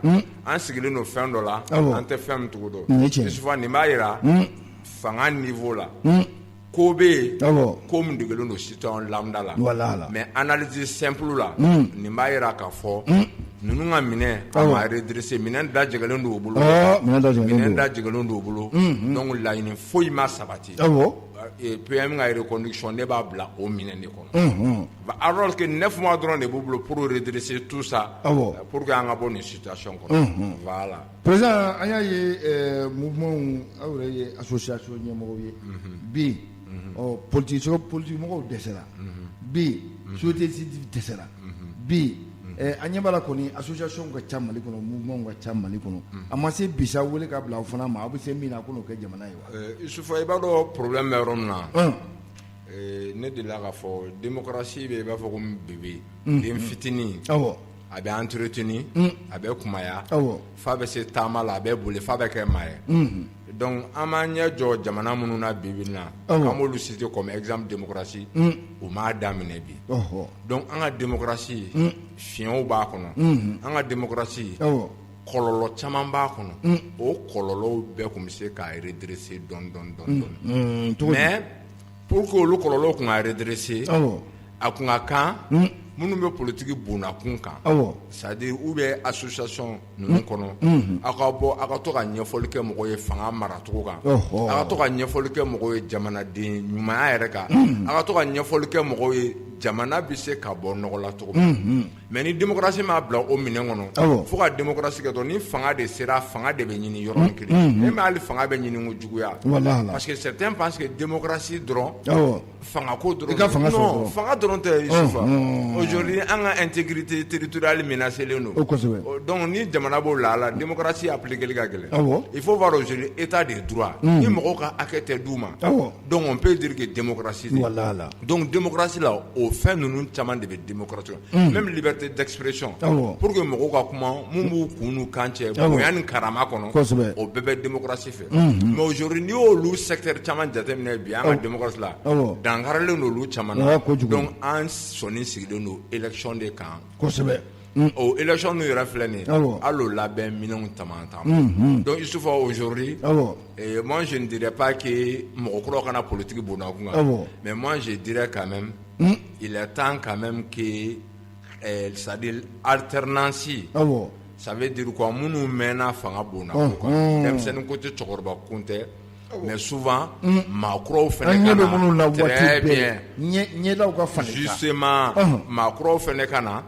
an sigilen don fɛn dɔ la an tɛ fɛn min cogo dɔn souvent nin b'a jira fanga niveau la ko bɛ yen ko min degelen don citoyen lambda la mais analyse simple la nin b'a jira k'a fɔ Ninnu ka minɛn a ma redresser, minɛn dajɛgɛlen don u bolo, minɛn dajɛgɛlen don u bolo, donc laɲini foyi ma sabati. PM ka reconduction ne b'a bila o minɛn de kɔnɔ, alors que 9 mois dɔrɔn de b'u bolo pour redresser tout ça, pour que an ka bɔ nin situation kɔnɔ, voilà. Président, an y'a ye mouvement aw yɛrɛ ye association ɲɛmɔgɔw ye bi, ɔ politique mɔgɔw dɛsɛra bi, société civile dɛsɛra bi, an ɲɛ b'a la kɔni, association ka ca Mali kɔnɔ, mouvement ka ca Mali kɔnɔ, a ma se bi sa wele ka bila aw fana ma, aw bɛ se min na, a ko n'o kɛ jamana ye wa? Isufu, i b'a dɔn problème bɛ yɔrɔ min na, ne delila k'a fɔ démocratie bɛ i b'a fɔ ko bébé, den fitinin, a bɛ entretenir, a bɛ kunbaya f'a bɛ se taama la, a bɛ boli f'a bɛ kɛ maa ye. Donc an b'an ɲɛ jɔ jamana minnu na bi bi in na, an b'olu citer comme exemple démocratie, u m'a daminɛ bi. Donc an ka démocratie, fiɲɛw b'a kɔnɔ, an ka démocratie, kɔlɔlɔ caman b'a kɔnɔ. O kɔlɔlɔw bɛɛ tun bɛ se k'a redresser dɔɔni dɔɔni dɔɔni, mais pour que olu kɔlɔlɔw tun ka redresser, a tun ka kan minnu bɛ politique bonnakun kan, c'est à dire ou bien association ninnu kɔnɔ, aw ka bɔ, aw ka to ka ɲɛfɔli kɛ mɔgɔw ye fanga maracogo kan, aw ka to ka ɲɛfɔli kɛ mɔgɔw ye jamanaden ɲumanya yɛrɛ kan, aw ka to ka ɲɛfɔli kɛ mɔgɔw ye jamana bɛ se ka bɔ nɔgɔ la cogo min. Mais ni démocratie m'a bila o minɛn kɔnɔ, fo ka démocratie kɛ dɔrɔn, ni fanga de sera, fanga de bɛ ɲini yɔrɔnin kelen. Ne ma hali fanga bɛ ɲini ko juguya, parce que certains pensent que démocratie dɔrɔn, fanga ko dɔrɔn. I ka fanga sɔrɔ. Non, fanga dɔrɔn tɛ, Yusufa. Aujourd'hui, an ka intégrité territoriale menacée don. O kosɛbɛ. Donc ni jamana b'o la, la démocratie appliquer ka gɛlɛn. Il faut voir aujourd'hui état de droit, ni mɔgɔw ka hakɛ tɛ d'u ma, donc on peut dire que démocratie. Donc démocratie la, o fɛn ninnu caman de bɛ démocratie, même liberté d'expression, pour que mɔgɔw ka kuma mun b'u kun n'u kan cɛ, bonya ni karama kɔnɔ, o bɛɛ bɛ démocratie fɛ. Mais aujourd'hui, n'i y'olu secteur caman jateminɛ bi, an ka démocratie la, dankarilen don olu caman na. Donc an sɔnni sigilen don élection de kan. O élection ninnu yɛrɛ filɛ nin ye, hali o labɛn minɛnw caman t'an bolo. Donc Isufa, aujourd'hui, moi je ne dirais pas que mɔgɔ kuraw kana politique bonnakun kan, mais moi je dirais quand même, il est temps quand même que, c'est-à-dire alternance, ça veut dire quoi, minnu mɛnna fanga bonnakun kan, denmisɛnnin ko tɛ, cɛkɔrɔba ko tɛ, mais souvent maa kuraw fana ka na, très bien, ɲɛdaw ka falen. Justement, maa kuraw fana ka na,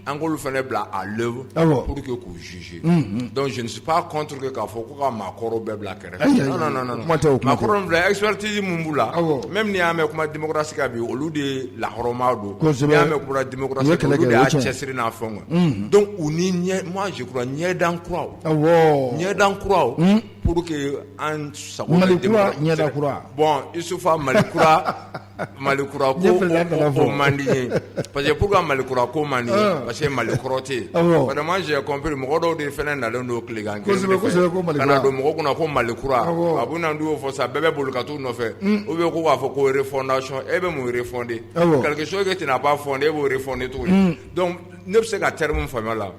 an k'olu fana bila à l'œuvre pour que k'u juger. Donc je ne suis pas contre que k'a fɔ ko ka maa kɔrɔw bɛɛ bila kɛrɛfɛ. Non, non, non, non, maa kɔrɔ filɛ, expertise mun b'u la, même n'i y'a mɛn kuma démocratie kan bi, olu de lahɔrɔma don. N'i y'a mɛn kuma démocratie, olu de y'a cɛsiri n'a fɛnw. Donc u ni ɲɛ, moi je crois, ɲɛdan kuraw, ɲɛdan kuraw, pour que an sago. Mali kura, ɲɛda kura. Bon, Isufa, Mali kura, Mali kura ko o man di n ye. Parce que pourquoi Mali kura ko man di n ye? Parce que Mali kɔrɔ tɛ yen. Vraiment, j'ai compris, mɔgɔ dɔw de fana nalen don tilegan kelen fɛ ka na don mɔgɔ kunna ko Mali kura. A bɛ na y'o fɔ sa, bɛɛ bɛ boli ka t'u nɔfɛ, ou bien ko k'a fɔ ko refondation. E bɛ mun refonder? Quelque chose que tu n'as pas fondé, e b'o refonder cogo di? Donc ne bɛ se ka terme min faamuya la,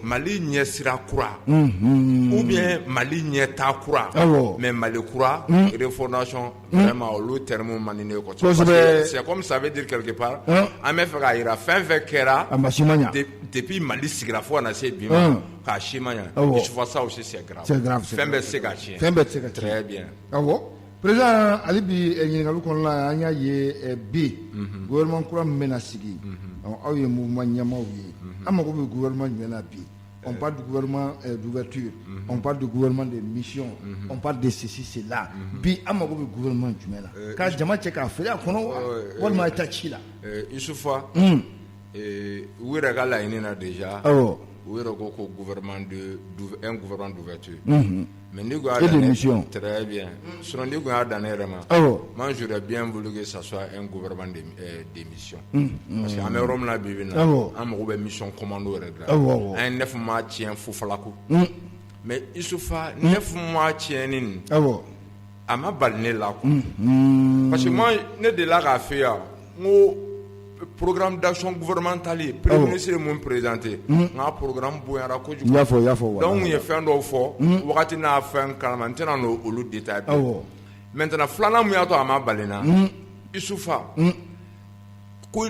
Mali ɲɛsira kura ou bien Mali ɲɛta kura, mais Mali kura, refondation, vraiment, olu terme man di ne ye kosɛbɛ. C'est comme ça veut dire quelque part an bɛ fɛ k'a jira fɛn fɛn kɛra a ma si ma ɲa depuis Mali sigira fo ka na se bi ma, k'a si ma ɲa. Isufa, ça aussi c'est grave. C'est grave. Fɛn bɛɛ tɛ se ka tiɲɛ. Fɛn bɛɛ tɛ se ka tiɲɛ. Très bien. Awɔ, président, hali bi ɲininkali kɔnɔna la, an y'a ye bi gouvernement kura min bɛna sigi, aw ye mouvement ɲɛmaaw ye, an mago bɛ gouvernement jumɛn na bi? On parle du gouvernement d'ouverture, on parle du gouvernement de mission, on parle de ceci, cela. Bi, an mago bɛ gouvernement jumɛn na? Ka jama cɛ k'a feere a kɔnɔ wa, walima a taa ci la? Isufa, u yɛrɛ ka laɲini na déjà, u yɛrɛ ko gouvernement de un gouvernement d'ouverture. Mais n'i kun y'a dan ne, très bien, sinon n'i kun y'a dan ne yɛrɛ ma, moi j'aurais bien voulu que ça soit un gouvernement de de mission. Parce que an bɛ yɔrɔ min na bi bi in na, an mago bɛ mission commando yɛrɛ de la. An ye 9 mois tiɲɛ fufalako. Mais Isufa, 9 mois tiɲɛni nin, a ma bali ne la quoi. Parce que moi, ne delila k'a f'i ye yan, n ko programme d'action gouvernementale, premier ministre ye mun présenté, n ka programme bonyara kojugu. I y'a fɔ, i y'a fɔ. Donc n ye fɛn dɔw fɔ wagati n'a fɛn kalama, n tɛna n'olu détail bi. Maintenant, filanan mun y'a to a ma bali n na, Isufa, Ko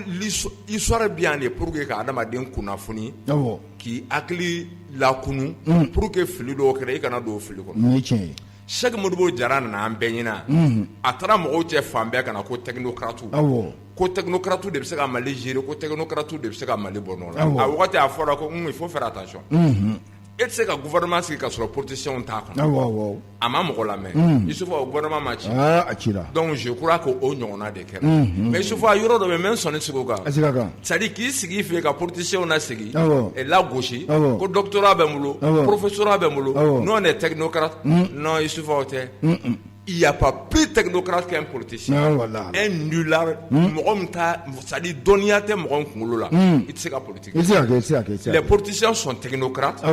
histoire bɛ yan de pour que ka adamaden kunnafoni k'i hakili lakunu pour que fili dɔw kɛra i kana don o fili kɔnɔ. Nin ye tiɲɛ ye. Sɛki Modibo Jara nana an bɛɛ ɲɛna, a taara mɔgɔw cɛ fan bɛɛ ka na ko technocrate, ko technocrate de bɛ se ka Mali gérer, ko technocrate de bɛ se ka Mali bɔ nɔgɔ la. A waati a fɔra ko il faut faire attention, e tɛ se ka gouvernement sigi ka sɔrɔ politiciens t'a kɔnɔ. A ma mɔgɔ lamɛn, Isufu, o gouvernement ma ci? A cira. Donc je crois que o ɲɔgɔnna de kɛra. Mais Isufu, a yɔrɔ dɔ bɛ yen, n bɛ n sɔnni sigi o kan, c'est à dire k'i sigi i fɛ yen ka politiciens lasigi, lagosi, ko doctorat bɛ n bolo, professorat bɛ n bolo, nous on est technocrate. Non Isufu, o tɛ. Il y a pas plus technocrate qu'un politicien. Un nulard, mɔgɔ min ta, c'est à dire dɔnniya tɛ mɔgɔ min kunkolo la, i tɛ se ka politique kɛ. I tɛ se ka kɛ, i tɛ se ka kɛ. Les politiciens sont technocrates.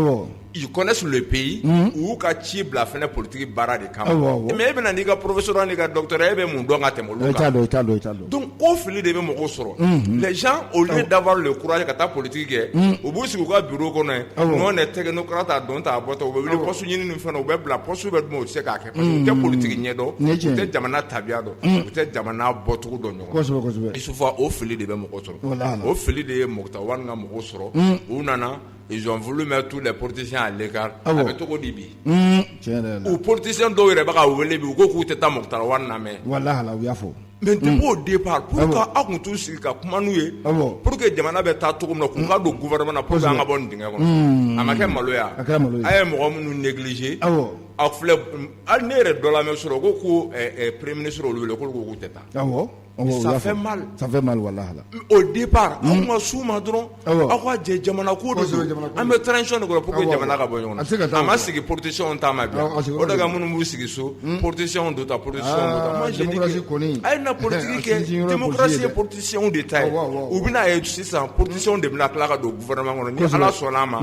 Ils connaissent le pays, u y'u ka ci bila fɛnɛ politique baara de kama. Mais e bɛna n'i ka professorat n'i ka doctorat, e bɛ mun dɔn ka tɛmɛ olu kan? I t'a dɔn, i t'a dɔn. Donc o fili de bɛ mɔgɔw sɔrɔ. Les gens, au lieu d'avoir le courage ka taa politique kɛ, u b'u sigi u ka bureau kɔnɔ yen, nous on est technocrate, a don ta a bɔ ta, u bɛ wuli poste ɲini ni fɛn na, u bɛ bila poste bɛ d'u ma, u tɛ se k'a kɛ parce que u tɛ politique ɲɛdɔn, u tɛ jamana tabiya dɔn, u tɛ jamana bɔcogo dɔn ɲɔgɔn na. Kosɛbɛ, kosɛbɛ. Isufu, o fili de bɛ mɔgɔw sɔrɔ. O fili de ye Moctar Ouane ka mɔgɔw sɔrɔ. U nana, ils ont voulu mettre tous les politiciens à l'écart. A bɛ cogo di bi? Tiɲɛ yɛrɛ la. U politiciens dɔw yɛrɛ bɛ ka wele bi, u ko k'u tɛ taa Moctar Ouane lamɛn. Walahi, u y'a fɔ. Mais depuis au départ, pourquoi aw tun t'u sigi ka kuma n'u ye pour que jamana bɛ taa cogo min na, k'u ka don gouvernement na pour que an ka bɔ nin dingɛ kɔnɔ? A ma kɛ malo ye wa? A kɛra malo ye. A ye mɔgɔ minnu négliger, aw filɛ, hali ne yɛrɛ dɔ lamɛn sɔrɔ, ko premier ministre olu wele, k'olu ko k'u tɛ taa. Ça fait mal. Ça fait mal, walahi. Au départ, aw ma s'u ma dɔrɔn, aw ka jɛ jamana ko de don. An bɛ transition de kɔnɔ pour que jamana ka bɔ ɲɔgɔn na. A ma sigi politiciens ta ma bi. O de ka minnu b'u sigi so, politiciens do ta, politiciens do ta. Moi, j'ai dit que a ye na politique kɛ, démocratie ye politiciens de ta ye. U bɛna ye sisan, politiciens de bɛna tila ka don gouvernement kɔnɔ ni Ala sɔnna a ma.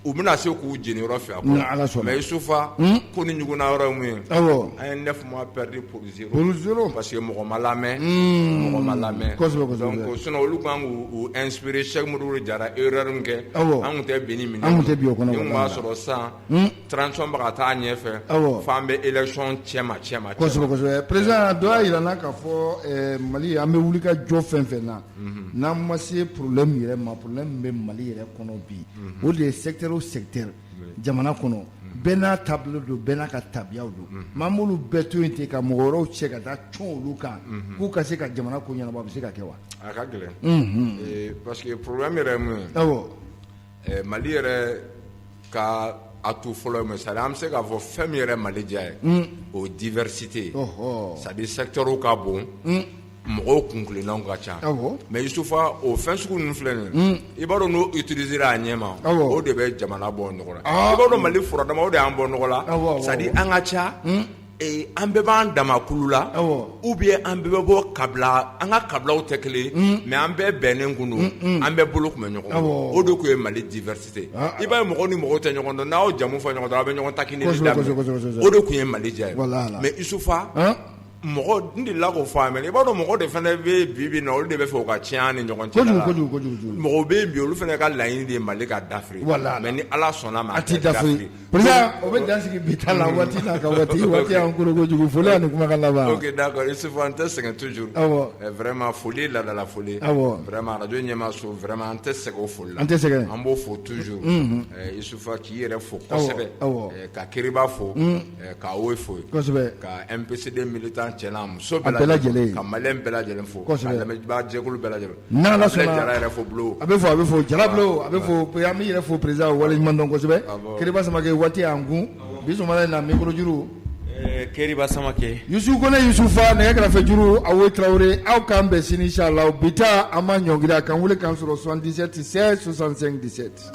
U bɛna se k'u jeniyɔrɔ fɛ a kɔnɔ. Mais Isufa, ko ni ɲugunna yɔrɔ ye mun ye? An ye 9 mois perdu pour zéro. Pour zéro. Parce que mɔgɔ ma lamɛn. Mɔgɔ ma lamɛn. Kosɛbɛ, kosɛbɛ. Donc sinon olu kan k'u inspirer Cheikh Modibo Jara erreur min kɛ. An tun tɛ bin nin minɛ. An tun tɛ bin o kɔnɔ. Ni tun b'a sɔrɔ sisan transition bɛ ka taa ɲɛfɛ. F'an bɛ élection cɛma cɛma. Kosɛbɛ, kosɛbɛ. Président dɔ y'a jira n na k'a fɔ Mali, an bɛ wuli ka jɔ fɛn fɛn na, n'an ma se problème yɛrɛ ma, problème min bɛ Mali yɛrɛ kɔnɔ bi, o de ye secteur o secteur jamana kɔnɔ, bɛɛ n'a taabolo don, bɛɛ n'a ka tabiyaw don. Mais an b'olu bɛɛ to yen ten ka mɔgɔ wɛrɛw cɛ ka taa cun olu kan k'u ka se ka jamana ko ɲɛnabɔ, a bɛ se ka kɛ wa? A ka gɛlɛn, parce que problème yɛrɛ ye mun ye? Mali yɛrɛ ka atout fɔlɔ ye mun ye? C'est à dire an bɛ se k'a fɔ fɛn min yɛrɛ Mali diya ye, o ye diversité ye. C'est à dire secteur ka bon, mɔgɔw kuntilennaw ka ca. Mais Isufa, o fɛn sugu ninnu filɛ nin ye, i b'a dɔn n'o utiliser a ɲɛ ma, o de bɛ jamana bɔ nɔgɔ la. I b'a dɔn Mali furadama, o de y'an bɔ nɔgɔ la. C'est à dire an ka ca, an bɛɛ b'an dama kulu la, ou bien an bɛɛ bɛ bɔ kabila, an ka kabilaw tɛ kelen, mais an bɛɛ bɛnnen kun don, an bɛɛ bolo kun bɛ ɲɔgɔn bolo. O de tun ye Mali diversité. I b'a ye mɔgɔw ni mɔgɔw tɛ ɲɔgɔn dɔn, n'aw jamu fɔ ɲɔgɔn dɔrɔn, aw bɛ ɲɔgɔn taquiner daminɛ. O de tun ye Mali diya ye. Mais Isufa, mɔgɔ n delila k'o fɔ a mɛn, i b'a dɔn mɔgɔ de fana bɛ bi bi na, olu de bɛ fɛ u ka tiɲɛ an ni ɲɔgɔn cɛ. Kojugu, kojugu, kojugu. Mɔgɔw bɛ yen bi, olu fana ka laɲini de ye Mali ka dafiri. Mais ni Ala sɔnna ma, a tɛ dafiri. Président, o bɛ dan sigi bi ta la, waati n'a ka waati waati y'an koro kojugu. Foli ani kumakan laban. Ok, d'accord Isufu, an tɛ sɛgɛn toujours. Vraiment, foli ye laadala foli. Vraiment, radio ɲɛmaaso, vraiment an tɛ sɛgɛn o foli la. An tɛ sɛgɛn. An b'o fo toujours. Isufa, k'i yɛrɛ fo kosɛbɛ. Ka Keriba fo. Ka Awoye fo. Kosɛbɛ. Ka MPCD militant cɛ n'a muso bɛɛ lajɛlen, ka malien bɛɛ lajɛlen fo, ka lamɛnbaa jɛkulu bɛɛ lajɛlen. N'Ala sɔnna, Jara yɛrɛ fo Bulo. A bɛ fo, a bɛ fo Jara Bulo, a bɛ fo, an b'i yɛrɛ fo président, waleɲuman dɔn kosɛbɛ. Keriba Samakɛ, waati y'an kun bi sɔgɔmada in na, micro juru. Keriba Samakɛ. Yusu Kone Yusufa, nɛgɛ kɛrɛfɛ juru Awoye Tarawele, aw k'an bɛn sini inchallah. Bi ta an ma ɲɔngiri, a k'an wele k'an sɔrɔ 77 16 65 17.